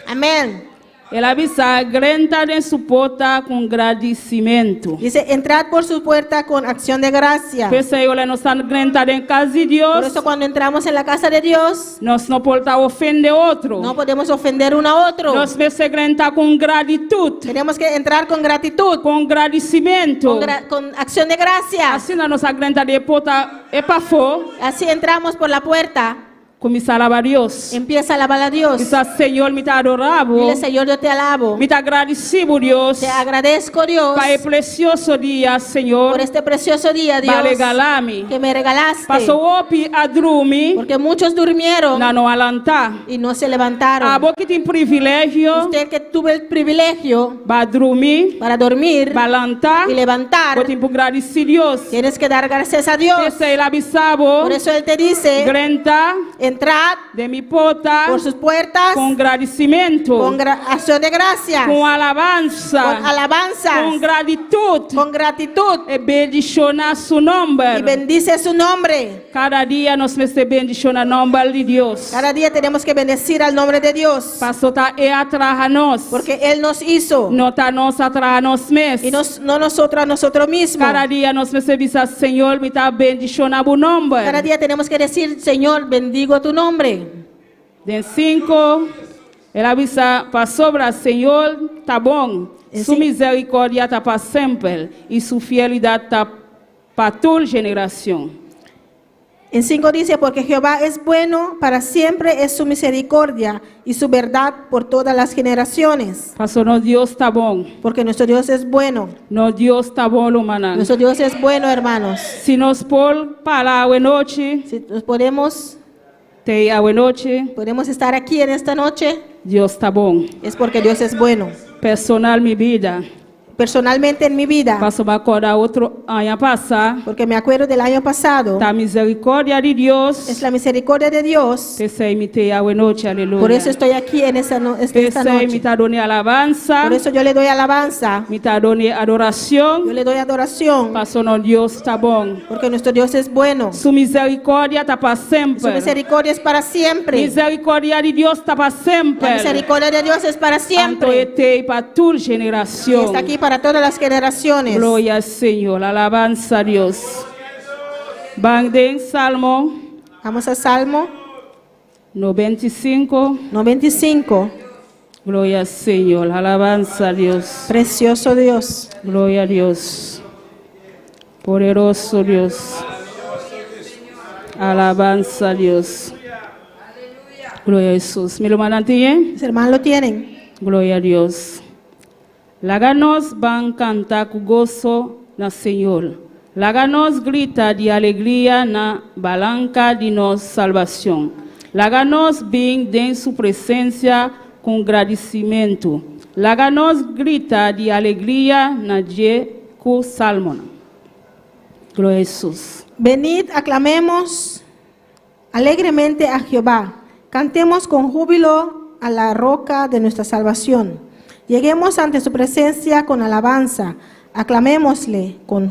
B: Amén.
G: El a bisa, Drenta den su porta ku gradisimentu.
B: Dice, entrad por su puerta con acción de gracia.
G: P'esei ora nos ta drenta den kas di
B: Por
G: Dios,
B: eso cuando entramos en la casa de Dios,
G: nos no por ta ofendé otro.
B: no podemos ofender uno a otro.
G: Nos mester drenta ku gratitut,
B: Tenemos que entrar con gratitud,
G: ku gradisimentu.
B: con acción de gracias.
G: Asina nos ta drenta den porta ei pafó,
B: Así entramos por la puerta.
G: kuminsá alabá Dios.
B: Empieza a alabar a Dios.
G: Bisa Señor, mi ta adorá Bo.
B: Dile, Señor, yo te alabo.
G: Mi ta gradisí Bo, Dios.
B: Te agradezco, Dios,
G: Pa e presioso dia, Señor.
B: por este precioso día, Dios,
G: B'a regalá mi.
B: que me regalaste.
G: Pasó hopi a drumi,
B: Porque muchos durmieron
G: nan no a lanta.
B: y no se levantaron.
G: Abo ku tin privilegio,
B: Usted que tuvo el privilegio
G: b'a drumi,
B: para dormir
G: b'a lanta,
B: y levantar,
G: bo tin ku gradisí Dios.
B: tienes que dar gracias a Dios.
G: P'esei el a bisa bo,
B: Por eso Él te dice,
G: drenta
B: entrad
G: den mi porta
B: por sus puertas
G: ku gradisimentu,
B: con acción de gracias,
G: ku alabansa,
B: con alabanzas,
G: ku gratitut,
B: con gratitud
G: i bendishoná su nòmber.
B: y bendice su nombre.
G: Kada dia nos mester bendishoná nòmber di Dios.
B: Cada día tenemos que bendecir al nombre de Dios,
G: Pasó ta E a traha nos.
B: porque Él nos hizo
G: No ta nos a traha nos mes.
B: y no nosotros a nosotros mismos.
G: Kada dia nos mester bisa Señor, mi ta bendishoná bo nòmber.
B: Cada día tenemos que decir, Señor, bendigo tu nombre.
G: Den 5, el a bisa pasobra Señor ta bon. Su miserikòrdia ta pa semper i su fidelidat ta pa tur generashon.
B: En 5 dice, porque Jehová es bueno, para siempre es su misericordia y su verdad por todas las generaciones.
G: Pasó nos Dios ta bon.
B: Porque nuestro Dios es bueno.
G: Nos Dios ta bon, rumannan.
B: Nuestro Dios es bueno, hermanos.
G: Si nos por para awe nochi,
B: Si nos podemos,
G: t'ei awe nochi,
B: podemos estar aquí en esta noche,
G: Dios ta bon.
B: es porque Dios es bueno.
G: Personal mi bida.
B: Personalmente en mi vida,
G: Pasó mi ta kòrda otro aña pasá,
B: porque me acuerdo del año pasado,
G: Ta miserikòrdia di Dios.
B: es la misericordia de Dios.
G: P'esei mi t'ei awe nochi, aleluya.
B: Por eso estoy aquí en esta, no- esta
G: P'esei mi
B: noche.
G: ta dun'é alabansa.
B: Por eso yo le doy alabanza,
G: Mi ta dun'é adorashon.
B: yo le doy adoración,
G: Pasó nos Dios ta bon.
B: porque nuestro Dios es bueno.
G: Su miserikòrdia ta pa
B: Su
G: semper.
B: misericordia es para siempre.
G: Miserikòrdia di Dios ta pa
B: La
G: semper.
B: misericordia de Dios es para
G: Anto
B: siempre.
G: e t'ei pa tur
B: Y
G: generashon.
B: está aquí para todas las generaciones.
G: Gloria al Señor, alabanza a Dios. Ban den Salmo
B: Vamos a Salmo
G: 95.
B: 95.
G: Gloria al Señor, alabanza a Dios.
B: Precioso Dios.
G: Gloria a Dios. Poderoso Dios. Alabanza a Dios. Gloria a Jesús. Mi rumannan tin?
B: Mis hermanos lo tienen.
G: Gloria a Dios. Laga nos ban kanta ku goso na Señor. Laga nos grita di alegria na baranka di nos salbashon. Laga nos bin den su presensia ku gradisimentu. Laga nos grita di alegria na dje ku salmo. Gloria a Jesús.
B: Venid, aclamemos alegremente a Jehová. Cantemos con júbilo a la roca de nuestra salvación. Lleguemos ante su presencia con alabanza. Aclamémosle con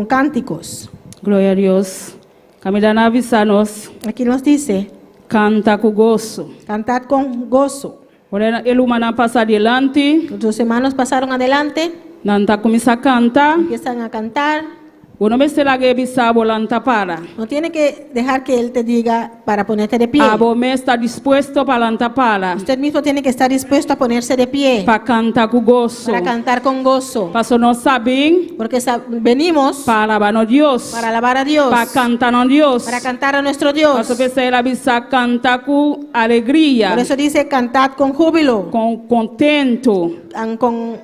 B: cánticos.
G: Gloria a Dios. Kaminda nan a bisa nos,
B: Aquí nos dice,
G: kanta ku goso.
B: cantad con gozo.
G: Ora e rumannan a pasa dilanti,
B: Los hermanos pasaron adelante,
G: nan ta kuminsá kanta.
B: empiezan a cantar.
G: Bo no mester lag'é bisa bo lanta para.
B: No tiene que dejar que él te diga para ponerte de pie.
G: Abo mes ta dispuesto pa lanta para.
B: Usted mismo tiene que estar dispuesto a ponerse de pie
G: Pa kanta ku goso.
B: para cantar con gozo.
G: Pasó nos a bin
B: Porque venimos
G: pa alabá nos Dios.
B: para alabar a Dios,
G: Pa kanta nos Dios.
B: para cantar a nuestro Dios.
G: Pasó p'esei el a bisa kanta ku alegria.
B: Por eso dice cantad con júbilo,
G: Ku kontentu,
B: con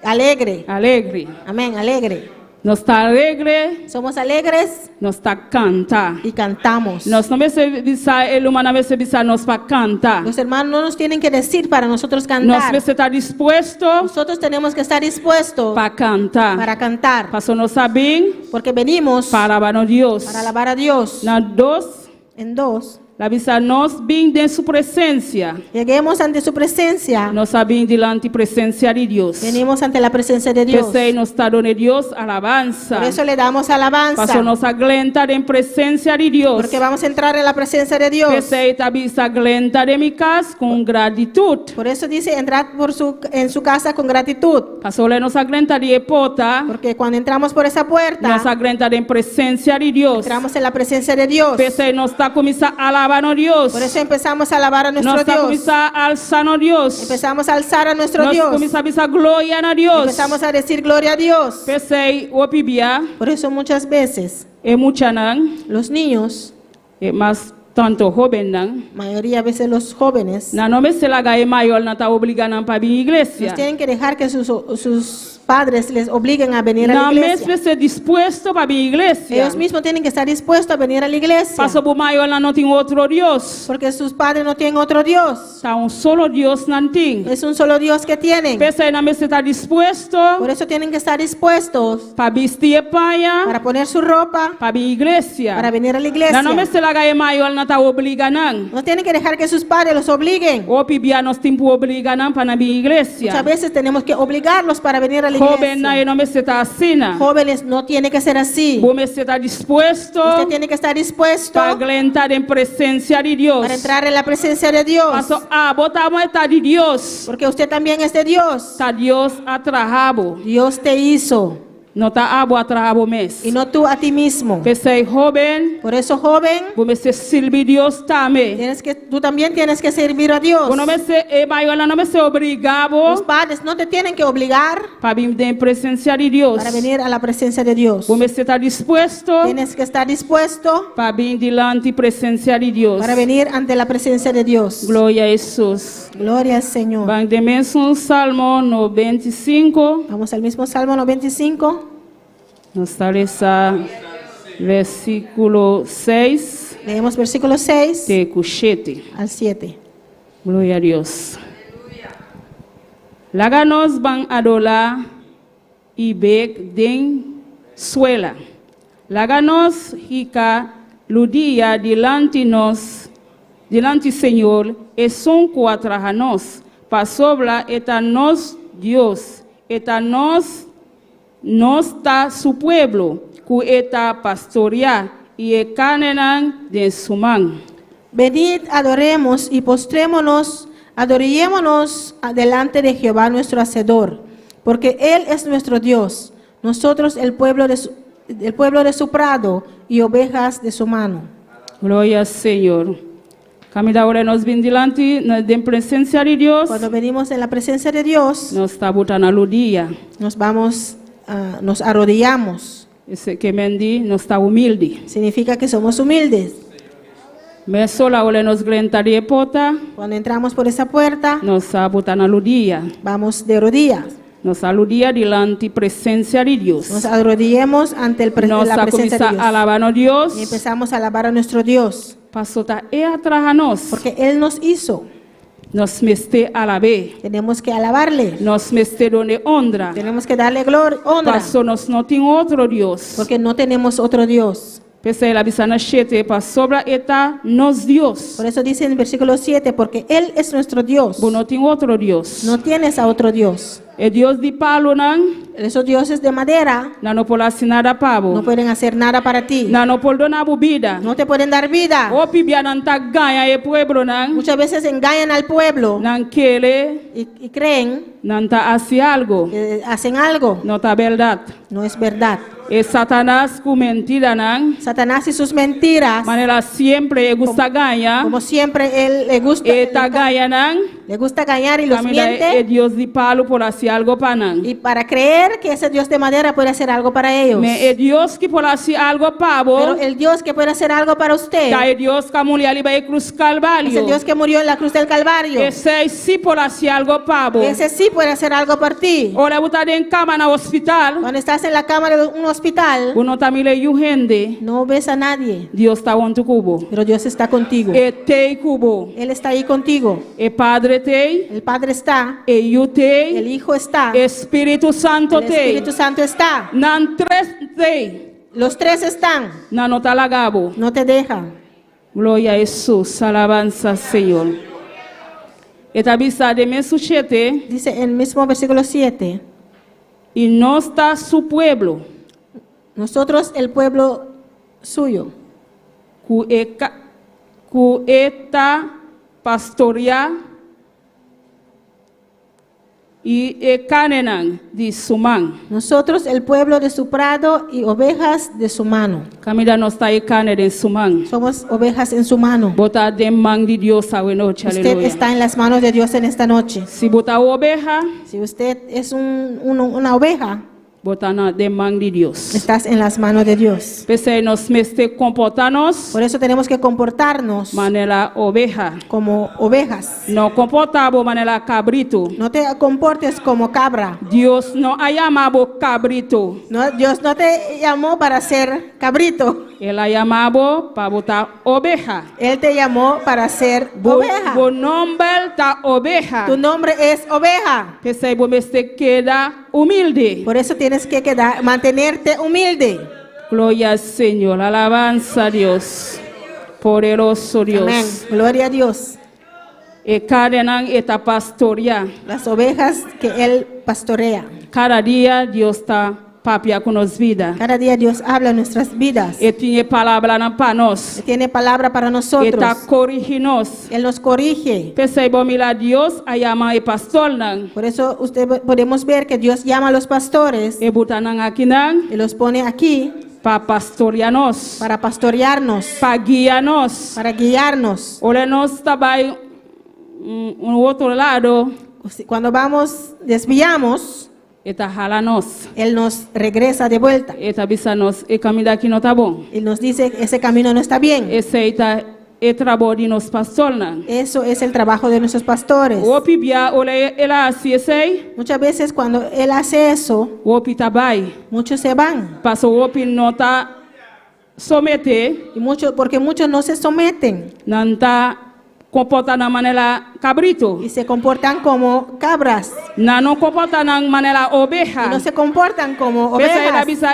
B: alegre.
G: alegre.
B: Amén, alegre.
G: Nos ta alegre,
B: Somos alegres
G: nos ta kanta.
B: y cantamos.
G: Nos no mester bisa, e rumannan no mester bisa nos pa kanta.
B: Los hermanos no nos tienen que decir para nosotros
G: Nos
B: cantar.
G: mester ta dispuesto
B: Nosotros tenemos que estar dispuestos
G: pa kanta.
B: para cantar,
G: Pasó nos a bin
B: porque venimos
G: pa alabá nos Dios.
B: para alabar a Dios.
G: Na 2,
B: En 2,
G: El a bisa nos bin den su presensia.
B: Lleguemos ante su presencia.
G: Nos a bin dilanti presensia di Dios.
B: Venimos ante la presencia de Dios.
G: P'esei nos ta duna Dios alabansa.
B: Por eso le damos alabanza.
G: Paso nos a drenta den presensia di Dios.
B: Porque vamos a entrar en la presencia de Dios.
G: P'esei e ta bisa drenta den mi kas ku gratitut.
B: Por eso dice, entrad en su casa con gratitud.
G: Paso ora nos a drenta den e porta,
B: Porque cuando entramos por esa puerta,
G: nos a drenta den presensia di Dios.
B: entramos en la presencia de Dios.
G: P'esei nos ta kuminsá alabá nos Dios.
B: Por eso empezamos a alabar a nuestro
G: Nos ta
B: Dios.
G: kuminsá alsa nos Dios.
B: Empezamos a alzar a nuestro
G: Nos
B: Dios.
G: kuminsá bisa gloria na Dios.
B: Empezamos a decir gloria a Dios.
G: P'esei hopi bia
B: Por eso muchas veces
G: e muchanan,
B: los niños,
G: e mas tantu hóbennan,
B: mayoría a veces los jóvenes,
G: nan no mester laga e mayornan ta obligá nan pa bin iglesia.
B: nos tienen que dejar que sus padres les obliguen a venir a la
G: Nan mes
B: iglesia.
G: mester dispuesto pa bin iglesia.
B: Ellos mismos tienen que estar dispuestos a venir a la iglesia.
G: Paso bo mayornan no tin otro Dios.
B: Porque sus padres no tienen otro Dios.
G: Ta un solo Dios nan tin.
B: Es un solo Dios que tienen.
G: P'esei nan mester ta dispuesto
B: Por eso tienen que estar dispuestos
G: pa bisti e paña,
B: para poner su ropa,
G: pa bin iglesia.
B: para venir a la iglesia.
G: Nan no mester laga e mayornan ta obligá nan.
B: No tienen que dejar que sus padres los obliguen.
G: Hopi bia nos tin ku obligá nan pa nan bin iglesia.
B: Muchas veces tenemos que obligarlos para venir a la
G: Hóbennan
B: iglesia.
G: no mester ta asina.
B: Jóvenes, no tiene que ser así.
G: Bo mester ta dispuesto
B: Usted tiene que estar dispuesto
G: pa drenta den presensia di Dios.
B: para entrar en la presencia de Dios.
G: Paso abo tambe ta di Dios.
B: Porque usted también es de Dios.
G: Ta Dios a traha bo.
B: Dios te hizo
G: No ta abo a traha bo mes.
B: y no tú a ti mismo.
G: P'esei hóben,
B: Por eso, joven,
G: bo mester sirbi Dios tambe.
B: tú también tienes que servir a Dios.
G: Bo no mester, e mayornan no mester obligá bo
B: Los padres no te tienen que obligar
G: pa bin den presensia di Dios.
B: para venir a la presencia de Dios.
G: Bo mester ta dispuesto
B: Tienes que estar dispuesto
G: pa bin dilanti presensia di Dios.
B: para venir ante la presencia de Dios.
G: Gloria na Hesus.
B: Gloria al Señor.
G: Ban den mesun Salmo 95.
B: Vamos al mismo Salmo 95.
G: Nos ta lesa versíkulo 6
B: Leemos versículo 6
G: te ku 7.
B: al 7.
G: Gloria na Dios. Laga nos ban adorá i bùig den suela. Laga nos hinka rudia dilanti nos, dilanti Señor, esun ku a traha nos. Pasobra e ta nos Dios, e ta nos, nos ta su pueblo, ku e ta pastoriá, i e karnénan den su man.
B: Venid, adoremos y postrémonos, adorémonos delante de Jehová nuestro Hacedor, porque Él es nuestro Dios, nosotros el pueblo de su prado y ovejas de su mano.
G: Gloria na Señor. Kaminda ora nos bin dilanti, den presensia di Dios,
B: Cuando venimos en la presencia de Dios,
G: nos ta bota na rudia.
B: nos arrodillamos.
G: Esei ke men di, nos ta humilde.
B: Significa que somos humildes.
G: Mesora ora nos drenta den e porta,
B: Cuando entramos por esa puerta,
G: nos ta bota na rudia.
B: vamos de rodillas.
G: Nos rudia dilanti presensia di Dios.
B: Nos arrodillemos ante
G: Nos
B: la presencia
G: kuminsá
B: de Dios.
G: alabá nos Dios.
B: Y empezamos a alabar a nuestro Dios,
G: Paso ta E a traha nos.
B: porque Él nos hizo.
G: Nos mester alab'é.
B: Tenemos que alabarle.
G: Nos mester dun'é honra.
B: Tenemos que darle gloria, honra,
G: Paso nos no tin otro Dios.
B: porque no tenemos otro Dios.
G: P'esei el a bisa na 7, pasobra e ta nos Dios.
B: Por eso dice en el versículo 7, porque Él es nuestro Dios.
G: Bo no tin otro Dios.
B: No tienes a otro Dios.
G: E Dios di palunan,
B: Esos dioses de madera
G: nan no por hasi nada pa bo.
B: no pueden hacer nada para ti.
G: Nan no por duna bo bida.
B: No te pueden dar vida.
G: Hopi bia nan ta gaña e pueblonan.
B: Muchas veces engañan al pueblo
G: Nan kere,
B: y creen
G: nan ta hasi algu.
B: que hacen algo.
G: No ta berdat.
B: No es verdad.
G: E Satanas ku mentiranan.
B: Satanás y sus mentiras,
G: Manera semper e gusta gaña.
B: como siempre, él le gusta,
G: E ta gaña nan.
B: le gusta engañar y los
G: Kaminda e
B: miente.
G: Dios di palu por hasi algu pa nan.
B: Y para creer que ese Dios de madera puede hacer algo para ellos.
G: Ma e Dios ku por hasi algu pa bo.
B: Pero el Dios que puede hacer algo para usted
G: Ta e Dios ku a muri riba e krus
B: es
G: Kalvario.
B: el Dios que murió en la cruz del Calvario.
G: Esei sí por hasi algu pa bo.
B: Ese sí puede hacer algo por ti.
G: Ora bo ta den kama na hospital.
B: Cuando estás en la cama de un hospital,
G: Bo no ta mira niun hende.
B: no ves a nadie,
G: Dios ta huntu ku bo.
B: pero Dios está contigo.
G: E t'ei ku bo.
B: Él está ahí contigo.
G: E Padre t'ei.
B: El Padre está,
G: E Yu t'ei.
B: el Hijo está,
G: E Spiritu Santu
B: el
G: t'ei.
B: Espíritu Santo está.
G: Nan tres t'ei.
B: Los tres están.
G: Nan no ta laga bo.
B: No te dejan.
G: Gloria na Hesus, alabansa Señor. E ta bisa den mesun 7,
B: Dice en el mismo versículo 7.
G: I nos ta su pueblo,
B: Nosotros, el pueblo suyo,
G: ku e ta pastoriá i e karnénan di su man.
B: Nosotros, el pueblo de su prado y ovejas de su mano.
G: Kaminda nos ta e karné den su man.
B: Somos ovejas en su mano.
G: Bo ta den man di Dios awe nochi,
B: Usted
G: aleluya.
B: está en las manos de Dios en esta noche.
G: Si bo ta obeha,
B: Si usted es una oveja,
G: bo ta na den man di Dios.
B: Estás en las manos de Dios.
G: P'esei nos mester komportá nos
B: Por eso tenemos que comportarnos
G: manera obeha.
B: Como ovejas.
G: No komportá bo manera kabritu.
B: No te comportes como cabra.
G: Dios no a yama bo kabritu.
B: No, Dios no te llamó para ser cabrito.
G: El a yama bo pa bo ta obeha.
B: Él te llamó para ser
G: Bo,
B: oveja.
G: bo nòmber ta obeha.
B: Tu nombre es oveja.
G: P'esei bo mester keda humilde.
B: Por eso tienes que mantenerte humilde.
G: Gloria al Señor, alabanza a Dios. Poderoso Dios.
B: Amén. Gloria a Dios.
G: E karnénan e ta pastoriá.
B: Las ovejas que Él pastorea.
G: Kada dia Dios ta papia ku nos bida.
B: Cada día Dios habla en nuestras vidas.
G: E tin palabranan pa nos.
B: Él tiene palabra para
G: E
B: nosotros.
G: ta korigí nos.
B: Él nos corrige.
G: P'esei bo mira Dios a yama e pastornan.
B: Por eso usted podemos ver que Dios llama a los pastores
G: E buta nan akinan
B: y los pone aquí
G: pa pastoriá nos.
B: Para pastorearnos,
G: Pa guia nos.
B: Para guiarnos.
G: Ora nos ta bai un otro lado,
B: Cuando vamos, desviamos,
G: e ta hala nos.
B: Él nos regresa de vuelta.
G: E ta bisa nos, e kaminda aki no ta bon.
B: Y nos dice, ese camino no está bien.
G: Esei ta e trabou di nos pastornan.
B: Eso es el trabajo de nuestros pastores.
G: Hopi bia ora el a hasi esei,
B: Muchas veces cuando Él hace eso,
G: hopi ta bai.
B: Muchos se van.
G: Paso hopi no ta someté,
B: Y mucho, porque muchos no se someten
G: nan ta komportá nan manera kabritu.
B: Y se comportan como cabras.
G: Nan no komportá nan manera obeha.
B: Y no se comportan como
G: P'esei el a
B: ovejas.
G: bisa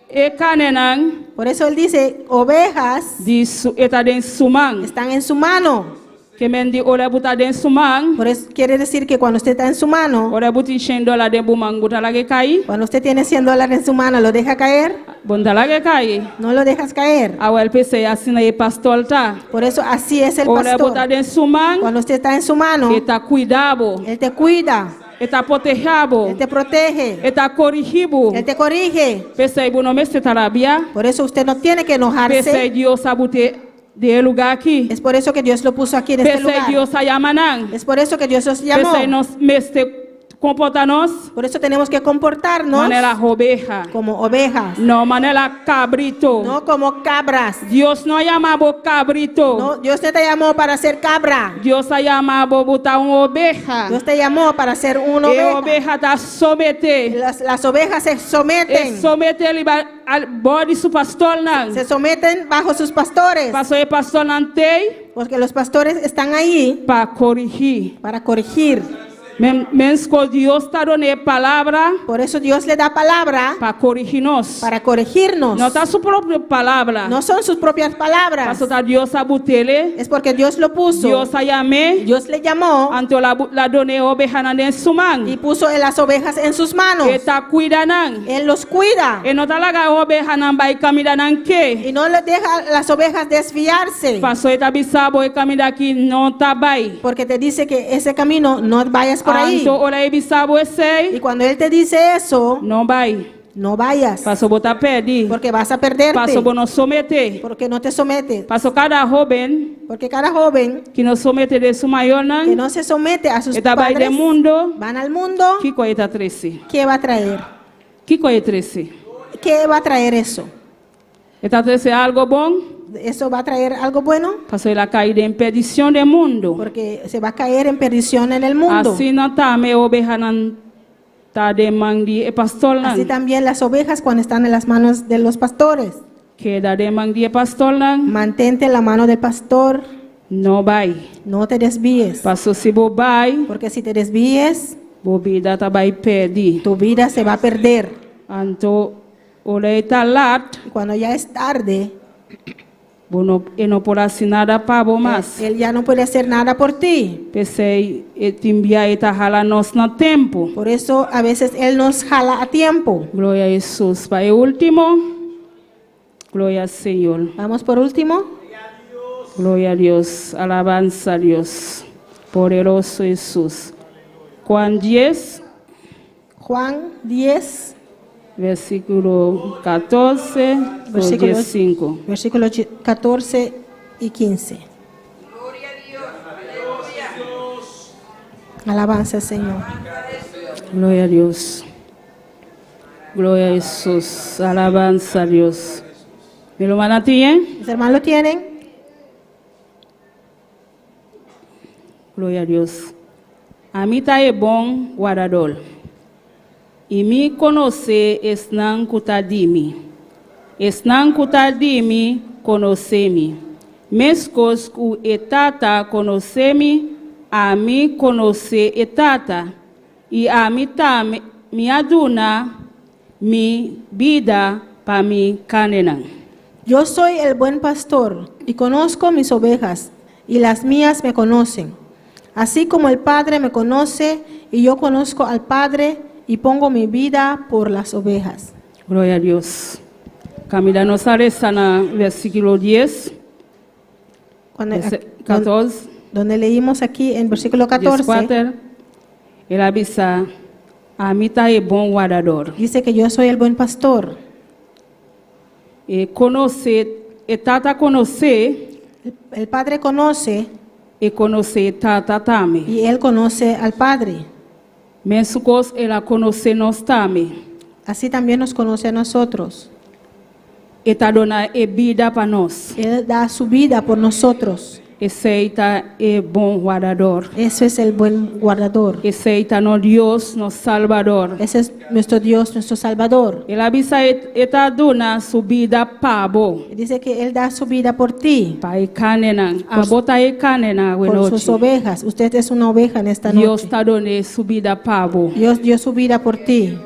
G: e karnénan
B: Por eso Él dice, ovejas
G: di su, e ta den su man.
B: Están en su mano.
G: Ke men di ora bo ta den su man,
B: Por eso quiere decir que cuando usted está en su mano,
G: ora bo tin 100 dòler den bo man, bo ta lag'é kai,
B: cuando usted tiene 100 dólares en su mano, ¿lo deja caer?
G: Bo n' ta lag'é kai.
B: No lo dejas caer.
G: Awèl p'esei asina e pastor ta.
B: Por eso así es el
G: Ora
B: pastor.
G: bo ta den su man,
B: Cuando usted está en su mano,
G: e ta kuida bo.
B: Él te cuida.
G: E ta protehá bo.
B: Él te protege.
G: E ta korigí bo.
B: Él te corrige.
G: P'esei bo no mester ta rabia.
B: Por eso usted no tiene que enojarse.
G: P'esei Dios a but'é den e lugá aki.
B: Es por eso que Dios lo puso aquí en este
G: P'esei
B: lugar.
G: Dios a yama nan.
B: Es por eso que Dios los llamó.
G: P'esei nos mester komportá nos
B: Por eso tenemos que comportarnos
G: manera obeha.
B: Como ovejas,
G: No manera kabritu.
B: No como cabras.
G: Dios no a yama bo kabritu.
B: No, Dios no te llamó para ser cabra.
G: Dios a yama bo pa bo ta un obeha.
B: Dios te llamó para ser una
G: E
B: oveja.
G: obeha ta someté.
B: Las ovejas se
G: E
B: someten.
G: someté riba bou di su pastornan.
B: Se someten bajo sus pastores.
G: Paso e pastornan t'ei
B: Porque los pastores están ahí
G: pa korigí.
B: Para corregir.
G: Men, meskos Dios ta dun'é palabra
B: Por eso Dios le da palabra
G: pa korigí nos.
B: Para corregirnos.
G: No ta su propio palabra.
B: No son sus propias palabras.
G: Paso ta Dios a but'é.
B: Es porque Dios lo puso.
G: Dios a yam'é.
B: Dios le llamó
G: Anto el a, el a dun'é obehanan den su man.
B: Y puso las ovejas en sus manos.
G: E ta kuida nan.
B: Él los cuida.
G: E no ta laga obehanan bai kaminda nan ke.
B: Y no le deja a las ovejas desviarse.
G: Paso e ta bisa bo e kaminda aki no ta bai.
B: Porque te dice que ese camino no vayas por ahí.
G: Anto ora e bisa bo esei.
B: Y cuando Él te dice eso,
G: No bai.
B: No vayas.
G: Paso bo ta pèrdè.
B: Porque vas a perderte.
G: Paso bo no someté.
B: Porque no te sometes.
G: Paso kada hóben
B: Porque cada joven
G: ku no someté na su mayornan,
B: que no se somete a sus
G: e ta bai
B: padres
G: den mundu,
B: van al mundo.
G: Kiko e ta trese?
B: ¿Qué va a traer?
G: Kiko e ta trese?
B: ¿Qué va a traer eso?
G: E ta trese algu bon?
B: ¿Eso va a traer algo bueno?
G: Paso el a kai den perdishon den mundu.
B: Porque se va a caer en perdición en el mundo.
G: Asina tambe obehanan ta den man di e pastornan.
B: Así también las ovejas cuando están en las manos de los pastores.
G: Keda den man di e pastornan.
B: Mantente en la mano del pastor.
G: No bai.
B: No te desvíes.
G: Paso si bo bai,
B: Porque si te desvíes,
G: bo bida ta bai pèrdè.
B: Tu vida se va a perder.
G: Anto, ora e ta lat,
B: Y cuando ya es tarde,
G: Bo no, e no por hasi nada pa bo mas.
B: Él ya no puede hacer nada por ti.
G: P'esei e tin bia e ta hala nos na tempu.
B: Por eso a veces Él nos jala a tiempo.
G: Gloria a Hesus. Pa e último, gloria al Señor.
B: Vamos por último.
G: Gloria a Dios, alabansa a Dios. Poderoso Hesus. Juan 10,
B: Juan 10,
G: versíkulo 14
B: Versículo-
G: i 5.
B: versículo 14 y 15. Alabanza al Señor.
G: Gloria a Dios. Gloria a Hesus. Alabansa a Dios. Mi rumannan tin?
B: ¿Mis hermanos lo tienen?
G: Gloria a Dios. Ami ta e bon wardadó. I mi konosé esnan ku ta di mi. Esnan ku ta di mi, konosé mi. Meskos ku e Tata konosé mi, ami konosé e Tata. I ami tambe mi a duna mi bida pa mi karnénan.
B: Yo soy el buen pastor y conozco mis ovejas y las mías me conocen. Así como el Padre me conoce y yo conozco al Padre y pongo mi vida por las ovejas.
G: Gloria a Dios. Kaminda nos a lesa na versíkulo 10, 14,
B: Donde leímos aquí en versículo 14,
G: 14, el a bisa, Ami ta e bon wardadó.
B: Dice que yo soy el buen pastor.
G: E konosé, e Tata konosé,
B: El Padre conoce
G: e konosé Tata tambe.
B: Y Él conoce al Padre.
G: Meskos el a konosé nos tambe.
B: Así también nos conoce a nosotros.
G: E ta duna e bida pa nos.
B: Él da su vida por nosotros.
G: Esei ta e bon wardadó.
B: Eso es el buen guardador.
G: Esei ta nos Dios, nos Salbador.
B: Ese es nuestro Dios, nuestro Salvador.
G: El a bisa e ta duna su bida pa bo.
B: Dice que Él da su vida por ti,
G: Pa e karnénan. Abo ta e karnénan
B: por sus ovejas. Usted es una oveja en esta
G: Dios
B: noche.
G: ta duna su bida pa bo.
B: Dios dio su vida por ti.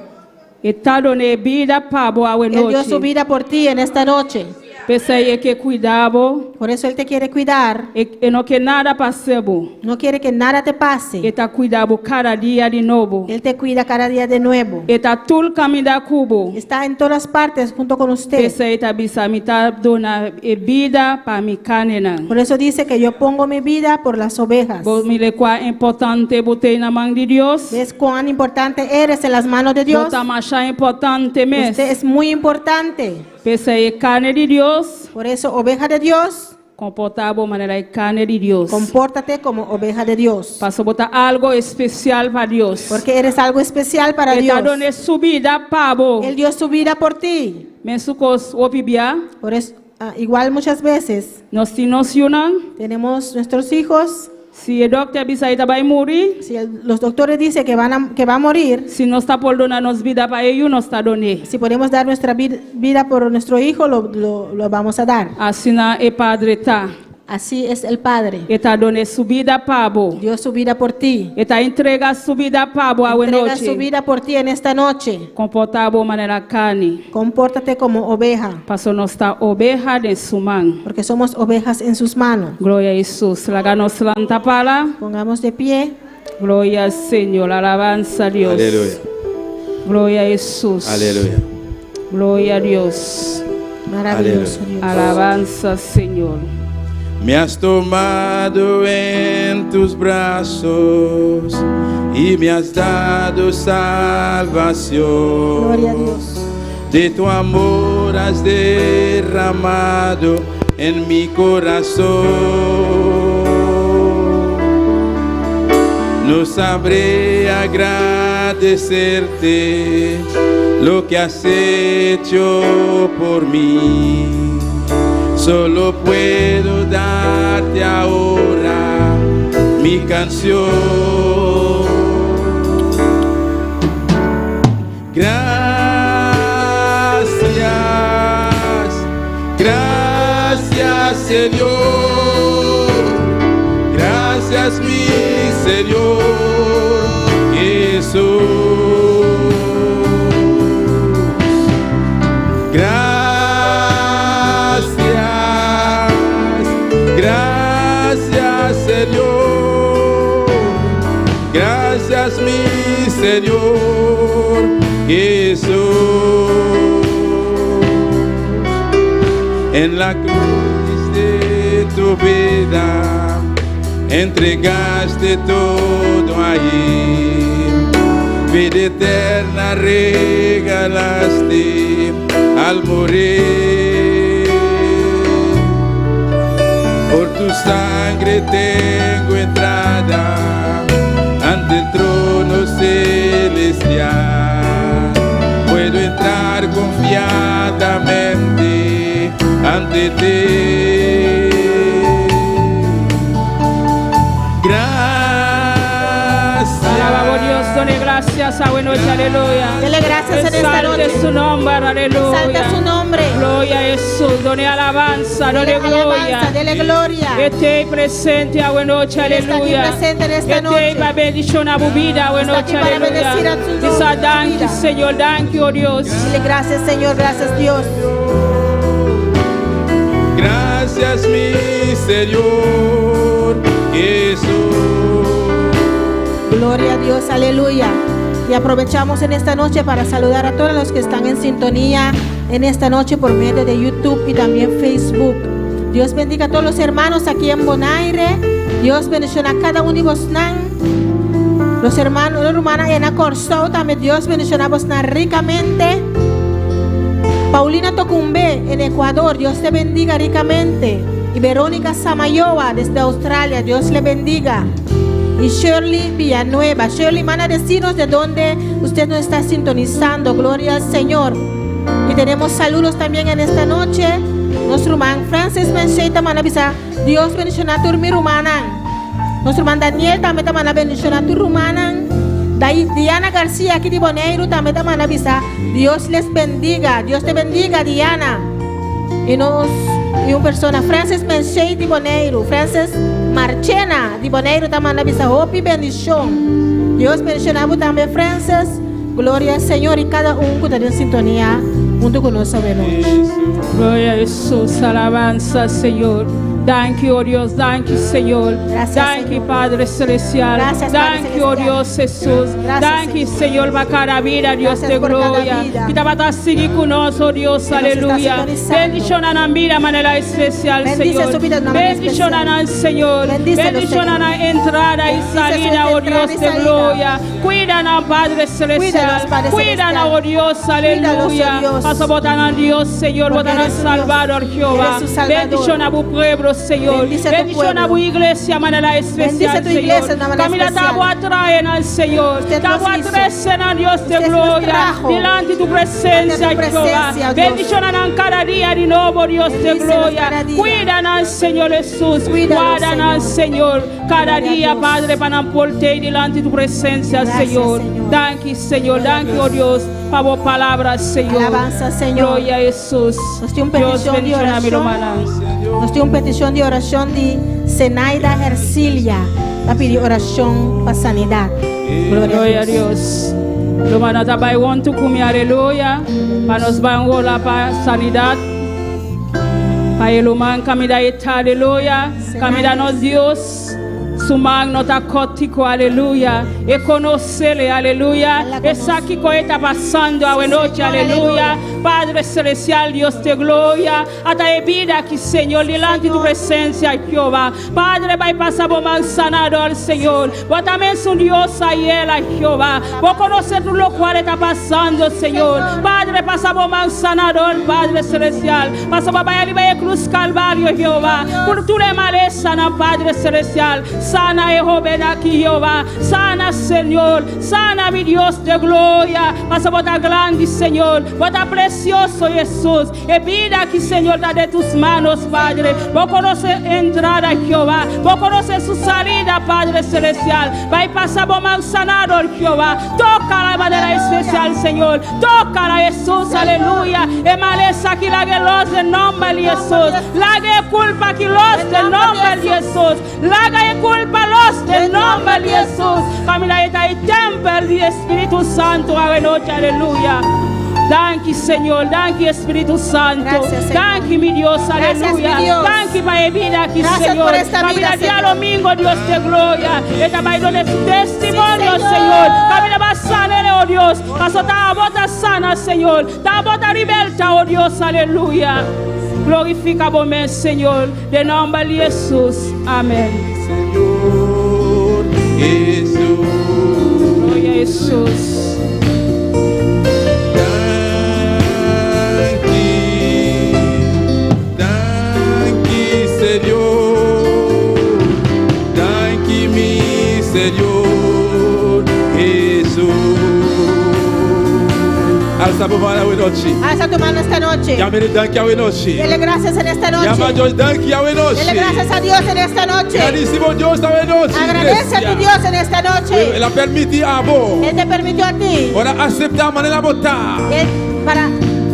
G: E ta duna bida pa bo
B: Él dio su
G: nochi.
B: vida por ti en esta noche.
G: P'esei e ke kuida bo.
B: Por eso Él te quiere cuidar.
G: E, e no ke nada pasa bo.
B: No quiere que nada te pase.
G: E ta kuida bo kada dia di nobo.
B: Él te cuida cada día de nuevo.
G: E ta tur kaminda ku bo.
B: Está en todas partes junto con usted.
G: P'esei e ta bisa mi ta duna e bida pa mi karnénan.
B: Por eso dice que yo pongo mi vida por las ovejas.
G: Bo mira kuan importante bo ta na man di Dios.
B: ¿Ves cuán importante eres en las manos de Dios?
G: Bo ta masha importante mes.
B: Usted es muy importante.
G: P'esei karné di Dios,
B: Por eso, oveja de Dios,
G: komportá bo manera karné di Dios.
B: Compórtate como oveja de Dios.
G: Paso bo ta algu spesial pa Dios.
B: Porque eres algo especial para
G: E ta
B: Dios.
G: duna su bida pa bo.
B: Él dio su vida por ti.
G: Meskos hopi bia,
B: Por eso, igual muchas veces
G: nos tin nos yunan.
B: Tenemos nuestros hijos.
G: Si e dòkter bisa e ta bai muri,
B: Si los doctores dicen que va a morir,
G: si nos ta por duna nos bida pa e yu, nos ta dun'é.
B: Si podemos dar nuestra vida por nuestro hijo, lo vamos a dar.
G: Asina e Padre ta.
B: Así es el Padre.
G: E ta duna su bida pa bo.
B: Dio su vida por ti.
G: E ta entregá su bida pa bo
B: Entrega
G: nochi.
B: Su vida por ti en esta noche.
G: Komportá bo manera karné.
B: Compórtate como oveja.
G: Paso nos ta obeha den su man.
B: Porque somos ovejas en sus manos.
G: Gloria a Hesus. Laga nos lanta para.
B: Pongamos de pie.
G: Gloria al Señor. Alabanza a Dios.
E: Aleluya.
G: Gloria a Jesús.
E: Aleluya.
G: Gloria a Dios.
B: Maravilloso
E: Aleluya.
B: Dios.
G: Alabanza, Señor.
E: Me has tomado en tus brazos y me has dado salvación.
B: Gloria a Dios.
E: De tu amor has derramado en mi corazón. No sabré agradecerte lo que has hecho por mí. Solo puedo darte ahora mi canción. Gracias, gracias, Señor. Gracias, mi Señor Jesús. Gracias, Señor Jesús. En la cruz de tu vida entregaste todo ahí. Vida eterna regalaste al morir. Por tu sangre tengo entrada ante el trono celestial. Puedo entrar confiadamente ante ti. Gracias.
G: Alabamos Dios, done gracias a buena noche, aleluya.
B: Dele gracias en esta
G: Exalte
B: noche.
G: su nombre, aleluya.
B: Exalta su nombre.
G: Gloria a Jesús, done alabanza, done
B: Dele
G: gloria.
B: alabanza, dele gloria.
G: Esté presente a buena noche,
B: Él está aquí
G: aleluya.
B: presente en esta
G: Esté
B: noche.
G: para bendición a tu vida, buena
B: Está aquí
G: noche,
B: para
G: aleluya.
B: bendecir a tu
G: Dice,
B: tu
G: thank you,
B: vida.
G: Señor, thank you, oh Dios.
B: Dile gracias, Señor, gracias, Dios.
E: Gracias, mi Señor Jesús.
B: Gloria a Dios, aleluya. Y aprovechamos en esta noche para saludar a todos los que están en sintonía en esta noche por medio de YouTube y también Facebook. Dios bendiga a todos los hermanos aquí en Bonaire. Dios bendiga a cada uno de vosotros. Los hermanos, las hermanas en Kòrsou también. Dios bendiga a vosotros ricamente. Paulina Tocumbe en Ecuador, Dios te bendiga ricamente. Y Verónica Samayoa desde Australia, Dios le bendiga. Y Shirley Villanueva. Shirley, van a decirnos de dónde usted nos está sintonizando. Gloria al Señor. Y tenemos saludos también en esta noche. Nuestro hermano Francis Mencheta manda bisa. Dios bendiciona tur mi rumannan. Nuestro hermano Daniel tambe ta manda bendiciona tur rumannan. Diana García aki di Boneiru tambe ta manda bisa. Dios les bendiga. Dios te bendiga, Diana. Y nos y una persona, Francis Mencheta di Boneiru, Francis Marchena di Boneiru ta manda bisa hopi bendicion. Dios bendiciona tambe Francis. Gloria al Señor y cada uno que está en sintonía junto con nosotros.
G: Gloria a Jesús, alabanza, Señor. Thank you, oh Dios, thank you, Señor.
B: Gracias,
G: Thank you,
B: Señor.
G: Padre Celestial.
B: Gracias, Padre
G: Thank you, oh
B: Celestial.
G: Dios Jesús.
B: Gracias,
G: Thank you, Señor, para cada vida, Dios
B: Gracias
G: de
B: por cada
G: gloria.
B: vida.
G: Que te seguir con nosotros, oh Dios,
B: Que nos está
G: aleluya.
B: sintonizando.
G: Bendición a vida de manera especial,
B: Bendice
G: Señor.
B: su vida de una manera
G: Bendición
B: especial.
G: a Señor.
B: Bendícelo,
G: Bendición
B: Señor.
G: a entrada y
B: Bendice su
G: salida, oh
B: entrada
G: Dios
B: y
G: de
B: salida.
G: gloria. Cuídanos, Padre Celestial.
B: Cuídanos, Padre
G: Cuídanos,
B: Celestial.
G: oh Dios,
B: Cuídalos, oh
G: aleluya.
B: Dios.
G: Paso botan a Dios, Señor,
B: Porque
G: botan al
B: eres un Dios.
G: Salvador, Jehová.
B: Eres un Salvador.
G: Bendición a tu pueblo, Señor.
B: Bendice a tu
G: Bendición a
B: pueblo.
G: tu iglesia, manera especial,
B: Bendice a tu iglesia
G: Señor.
B: de una manera
G: Camina
B: especial.
G: tabo atraen al Señor.
B: Usted nos
G: Tabo
B: hizo.
G: atresen a Dios de
B: Usted nos
G: gloria.
B: trajo.
G: Delante de tu presencia,
B: Ante tu
G: Jehová.
B: presencia, Dios.
G: Bendición a cada día de nuevo, Dios de
B: Bendícenos
G: gloria.
B: cada día.
G: Cuidan al Señor Jesús.
B: Cuídalos,
G: Guardan al Señor cada
B: Gloria a
G: día,
B: Dios.
G: Padre, para porter delante de tu presencia,
B: Gracias,
G: Señor.
B: Señor.
G: Thank you, Señor.
B: Gloria a
G: Thank you, oh Dios, por tu palabra, Señor.
B: Alabanza, Señor.
G: Gloria a Jesús.
B: Nos tiene una
G: Dios
B: petición de
G: bendiga a mi
B: oración.
G: hermana.
B: Nos tiene una petición de oración de Zenaida Ercilia. Va a pedir oración para sanidad. Gloria,
G: Gloria a Dios. Hermana, tabay want to kumi, aleluya. Pa nos bangola pa sanidad. Pa eluman kamida eta, aleluya. Kamida nos Dios. Su man no ta kotiko, aleluya. E conocele, aleluya.
B: La conoce.
G: Esa que está pasando a noche,
B: Señor,
G: aleluya. Padre celestial, Dios de gloria. Ata e vida que Señor, delante de tu presencia, Jehová. Padre, vai pasar por man sanador, Señor. Vos también es un Dios ahí, Jehová. Vos conoces lo cual está pasando, Señor. Padre, pasa por man sanador, Padre celestial. Pasa por vaya cruz Calvario, Jehová. Por tu maleza, na Padre celestial. Sana, eh, joven aquí, Jehová. Sana, Señor. Sana, mi Dios de gloria. Pasa por ta grande, Señor. Por ta precioso, Jesús. E vida aquí, Señor, da de tus manos, Padre. Vos conoces entrada, Jehová. Vos conoces su salida, Padre celestial. Va y pasa por man sanador, Jehová. Toca la manera especial, Señor. Toca Jesús, aleluya. E maleza que la que los de nombre de Jesús. La que culpa que los de nombre de Jesús. La que culpa los de nombre de Jesús. Camina esta y templo del Espíritu Santo, a noche, aleluya. Danki Señor, danki Spiritu Santu.
B: Gracias, Señor.
G: Danki mi Dios,
B: Gracias,
G: aleluya.
B: mi Dios.
G: Danki pa e bida aki,
B: Gracias
G: Señor.
B: por esta
G: Pa
B: vida,
G: bida dia
B: Señor.
G: domingo, Dios de gloria. E ta bai duna su testimonio,
B: Sí, Señor.
G: Señor. Kaminda Bo a san'é, oh Dios. Paso ta Abo ta sana, Señor. Ta Abo ta liberta, oh Dios, aleluya. Glorifiká Bo mes, Señor. Den nòmber di Hesus. Amèn.
E: Señor Hesus.
G: Gloria a Hesus.
E: Danki, danki, Señor. Danki, mi Señor Hesus. Alsa bo man awe nochi.
B: Alza tu mano esta noche.
E: Yam'É danki awe nochi.
B: Dele gracias en esta
E: Yama
B: noche.
E: Dios danki awe nochi.
B: Dele gracias a Dios en esta noche.
E: Gradisí bo Dios awe nochi.
B: Agradece a tu Dios en esta noche.
E: El a permití abo.
B: Él te permitió a ti.
E: Ora aseptá manera bo ta.
B: Él, para,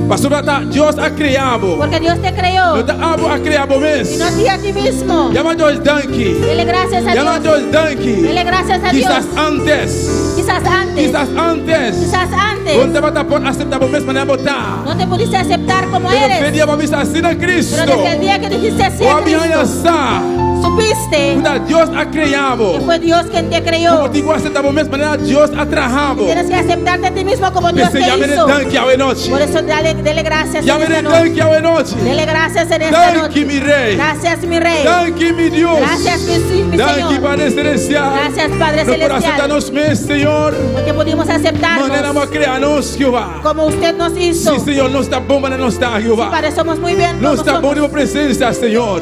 E: Pasobra ta Dios a krea bo.
B: porque Dios te creó.
E: No ta abo a krea bo mes.
B: Y no a ti a ti mismo.
E: Yama Dios danki.
B: Dele gracias a
E: Yama
B: Dios.
E: Dios danki.
B: Dele gracias a Dios.
E: Kisas antes.
B: Quizás antes.
E: Kisas antes.
B: Quizás antes.
E: Bo no tabata por aseptá bo mes manera bo ta.
B: No te pudiste aceptar como
E: Pero
B: eres.
E: for dia bo a bisa sí na Kristu.
B: Pero desde el día que dijiste sí a
E: Bo a bin
B: Cristo,
E: sa.
B: supiste
E: Ku Dios a krea bo.
B: que fue Dios quien te creó.
E: Bo tin ku aseptá bo mes manera Dios a traha bo.
B: Tienes que aceptarte a ti mismo como Dios te
E: P'esei yam'É
B: hizo.
E: danki awe nochi.
B: Por eso dale, dele gracias en
E: Yam'É
B: esta noche.
E: danki awe nochi.
B: Dele gracias en esta
E: Danki
B: noche.
E: mi rei.
B: Gracias, mi rey.
E: Danki mi Dios.
B: Gracias, mi
E: Danki
B: Señor.
E: Padre Selestial.
B: Gracias, Padre
E: Nos por
B: Celestial.
E: aseptá nos mes, Señor.
B: Porque pudimos aceptarnos
E: Manera bo a krea nos, Jehová.
B: como usted nos hizo.
E: Sí, Señor, nos ta bon manera nos ta, Jehová.
B: Padre, somos muy bien.
E: Nos
B: como
E: ta bon
B: somos.
E: den bo presensia, Señor.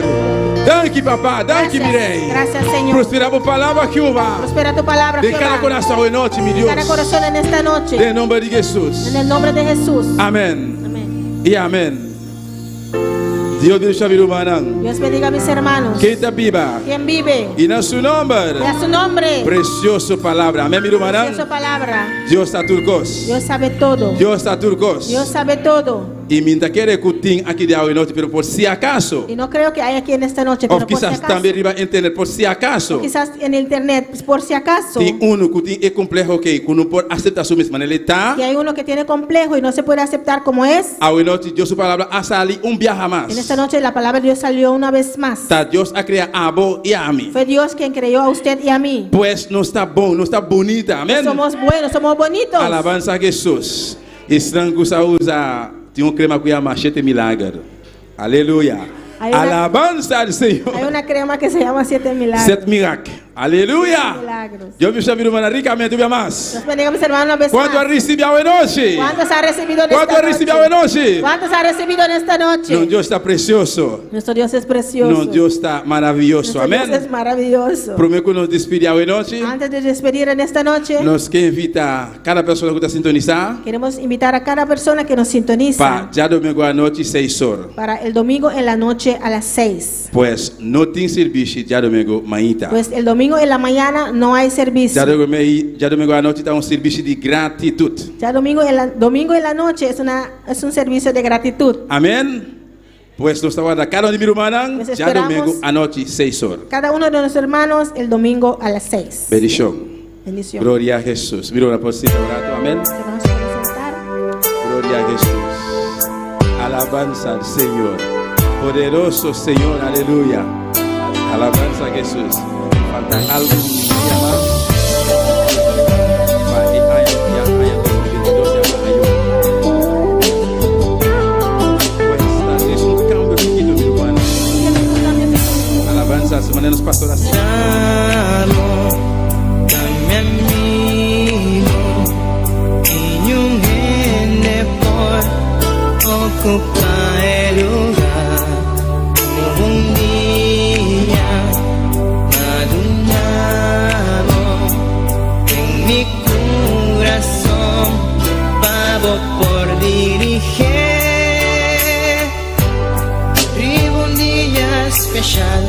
E: Danki, Papa. Danki,
B: Gracias.
E: mi rei.
B: Gracias, Señor.
E: Prosperá bo palabra, Jehová.
B: Prospera tu palabra,
E: Den
B: Jehová.
E: kada kurason awe nochi, mi Dios.
B: Cada corazón en esta noche.
E: Den nòmber di Hesus.
B: En el nombre de Jesús.
E: Amèn.
B: Amén.
E: I amèn. Dios bendishoná mi rumannan.
B: Dios bendiga a mis hermanos.
E: Ken ta biba?
B: Quien vive.
E: I na su nòmber.
B: Y a su nombre.
E: Presioso palabra. Amèn, mi rumannan.
B: Preciosa palabra.
E: Dios sa tur kos.
B: Dios sabe todo.
E: Dios sa tur kos.
B: Dios sabe todo.
E: I mi n' ta kere ku tin aki den awe nochi, pero por si akaso.
B: Y no creo que haya aquí en esta noche,
E: Òf
B: pero por si
E: kisas
B: acaso.
E: tambe riba internet, por si akaso.
B: Quizás en internet, pues, por si acaso.
E: Tin un ku tin e kompleho ku no por aseptá su mes manera e ta.
B: Que hay uno que tiene complejo y no se puede aceptar como es.
E: Awe nochi Dios su palabra a sali un biaha mas.
B: En esta noche la palabra de Dios salió una vez más.
E: Ta Dios a krea abo i ami.
B: Fue Dios quien creyó a usted y a mí.
E: Pues nos ta bon, nos ta bunita. Amèn.
B: Somos buenos, somos bonitos.
E: Alabansa na Hesus. Esnan ku sa usa tin un krema ku yama Shete Milager. Aleluya.
B: Hay una-
E: Alabansa na Señor.
B: Hay una crema que se llama Siete Milagros.
E: Sete Milagros. Aleluya.
B: Milagros.
E: Dios bendishoná mi ruman rikamente un biaha mas.
B: Dios bendiga a mis hermanos una vez
E: Kuantu
B: más.
E: a risibí awe nochi?
B: ¿Cuántos ha recibido en
E: Kuantu
B: esta
E: a risibí
B: noche?
E: awe nochi?
B: ¿Cuántos ha recibido en esta noche?
E: Nos Dios ta presioso.
B: Nuestro Dios es precioso.
E: Nos Dios ta maravioso.
B: Nuestro
E: Amèn.
B: Dios es maravilloso.
E: Promé ku nos despedí awe nochi,
B: Antes de despedir en esta noche,
E: nos ke invitá kada persona ku ta sintonisá
B: queremos invitar a cada persona que nos sintoniza
E: pa djadumingu anochi 6 or.
B: para el domingo en la noche a las 6.
E: Pues no tin servisio djadumingu mainta.
B: Pues el domingo en la mañana no hay servicio.
E: Djadumingu anochi ta un servisio di gratitut.
B: Ya domingo en la noche es, una, es un servicio de gratitud.
E: Amèn? Pues nos ta warda kada un di mi rumannan,
B: Pues
E: dja
B: esperamos-
E: domingo anochi 6 or.
B: Cada uno de nuestros hermanos el domingo a las 6.
E: Bendishon.
B: Bendición.
E: Gloria na Hesus. Mi ruman, por sinta un ratu. Amèn.
B: Hermanos, pueden sentar.
E: Gloria a Jesús. Alabanza al Señor. Poderoso Señor, aleluya. Alabanza a Jesús. Falta algo día mas. Pa, e, ay, ya, ay, 2022, ya, pa, ayo. Pues, tal vez un kambio chikitu, mi ruman. Alabanza, su manera nos pastor asina.
A: Amo, mi amigo, y un hende por okupá e lugá. Un dia, m'a dunabo den mi kurason, pa bo por dirigí. Riba un dia spesial,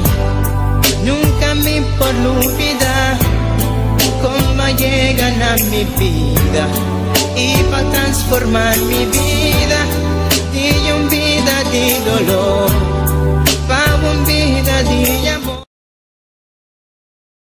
A: nunka mi por lubidá kon b'a yega na mi bida i pa transformá mi bida.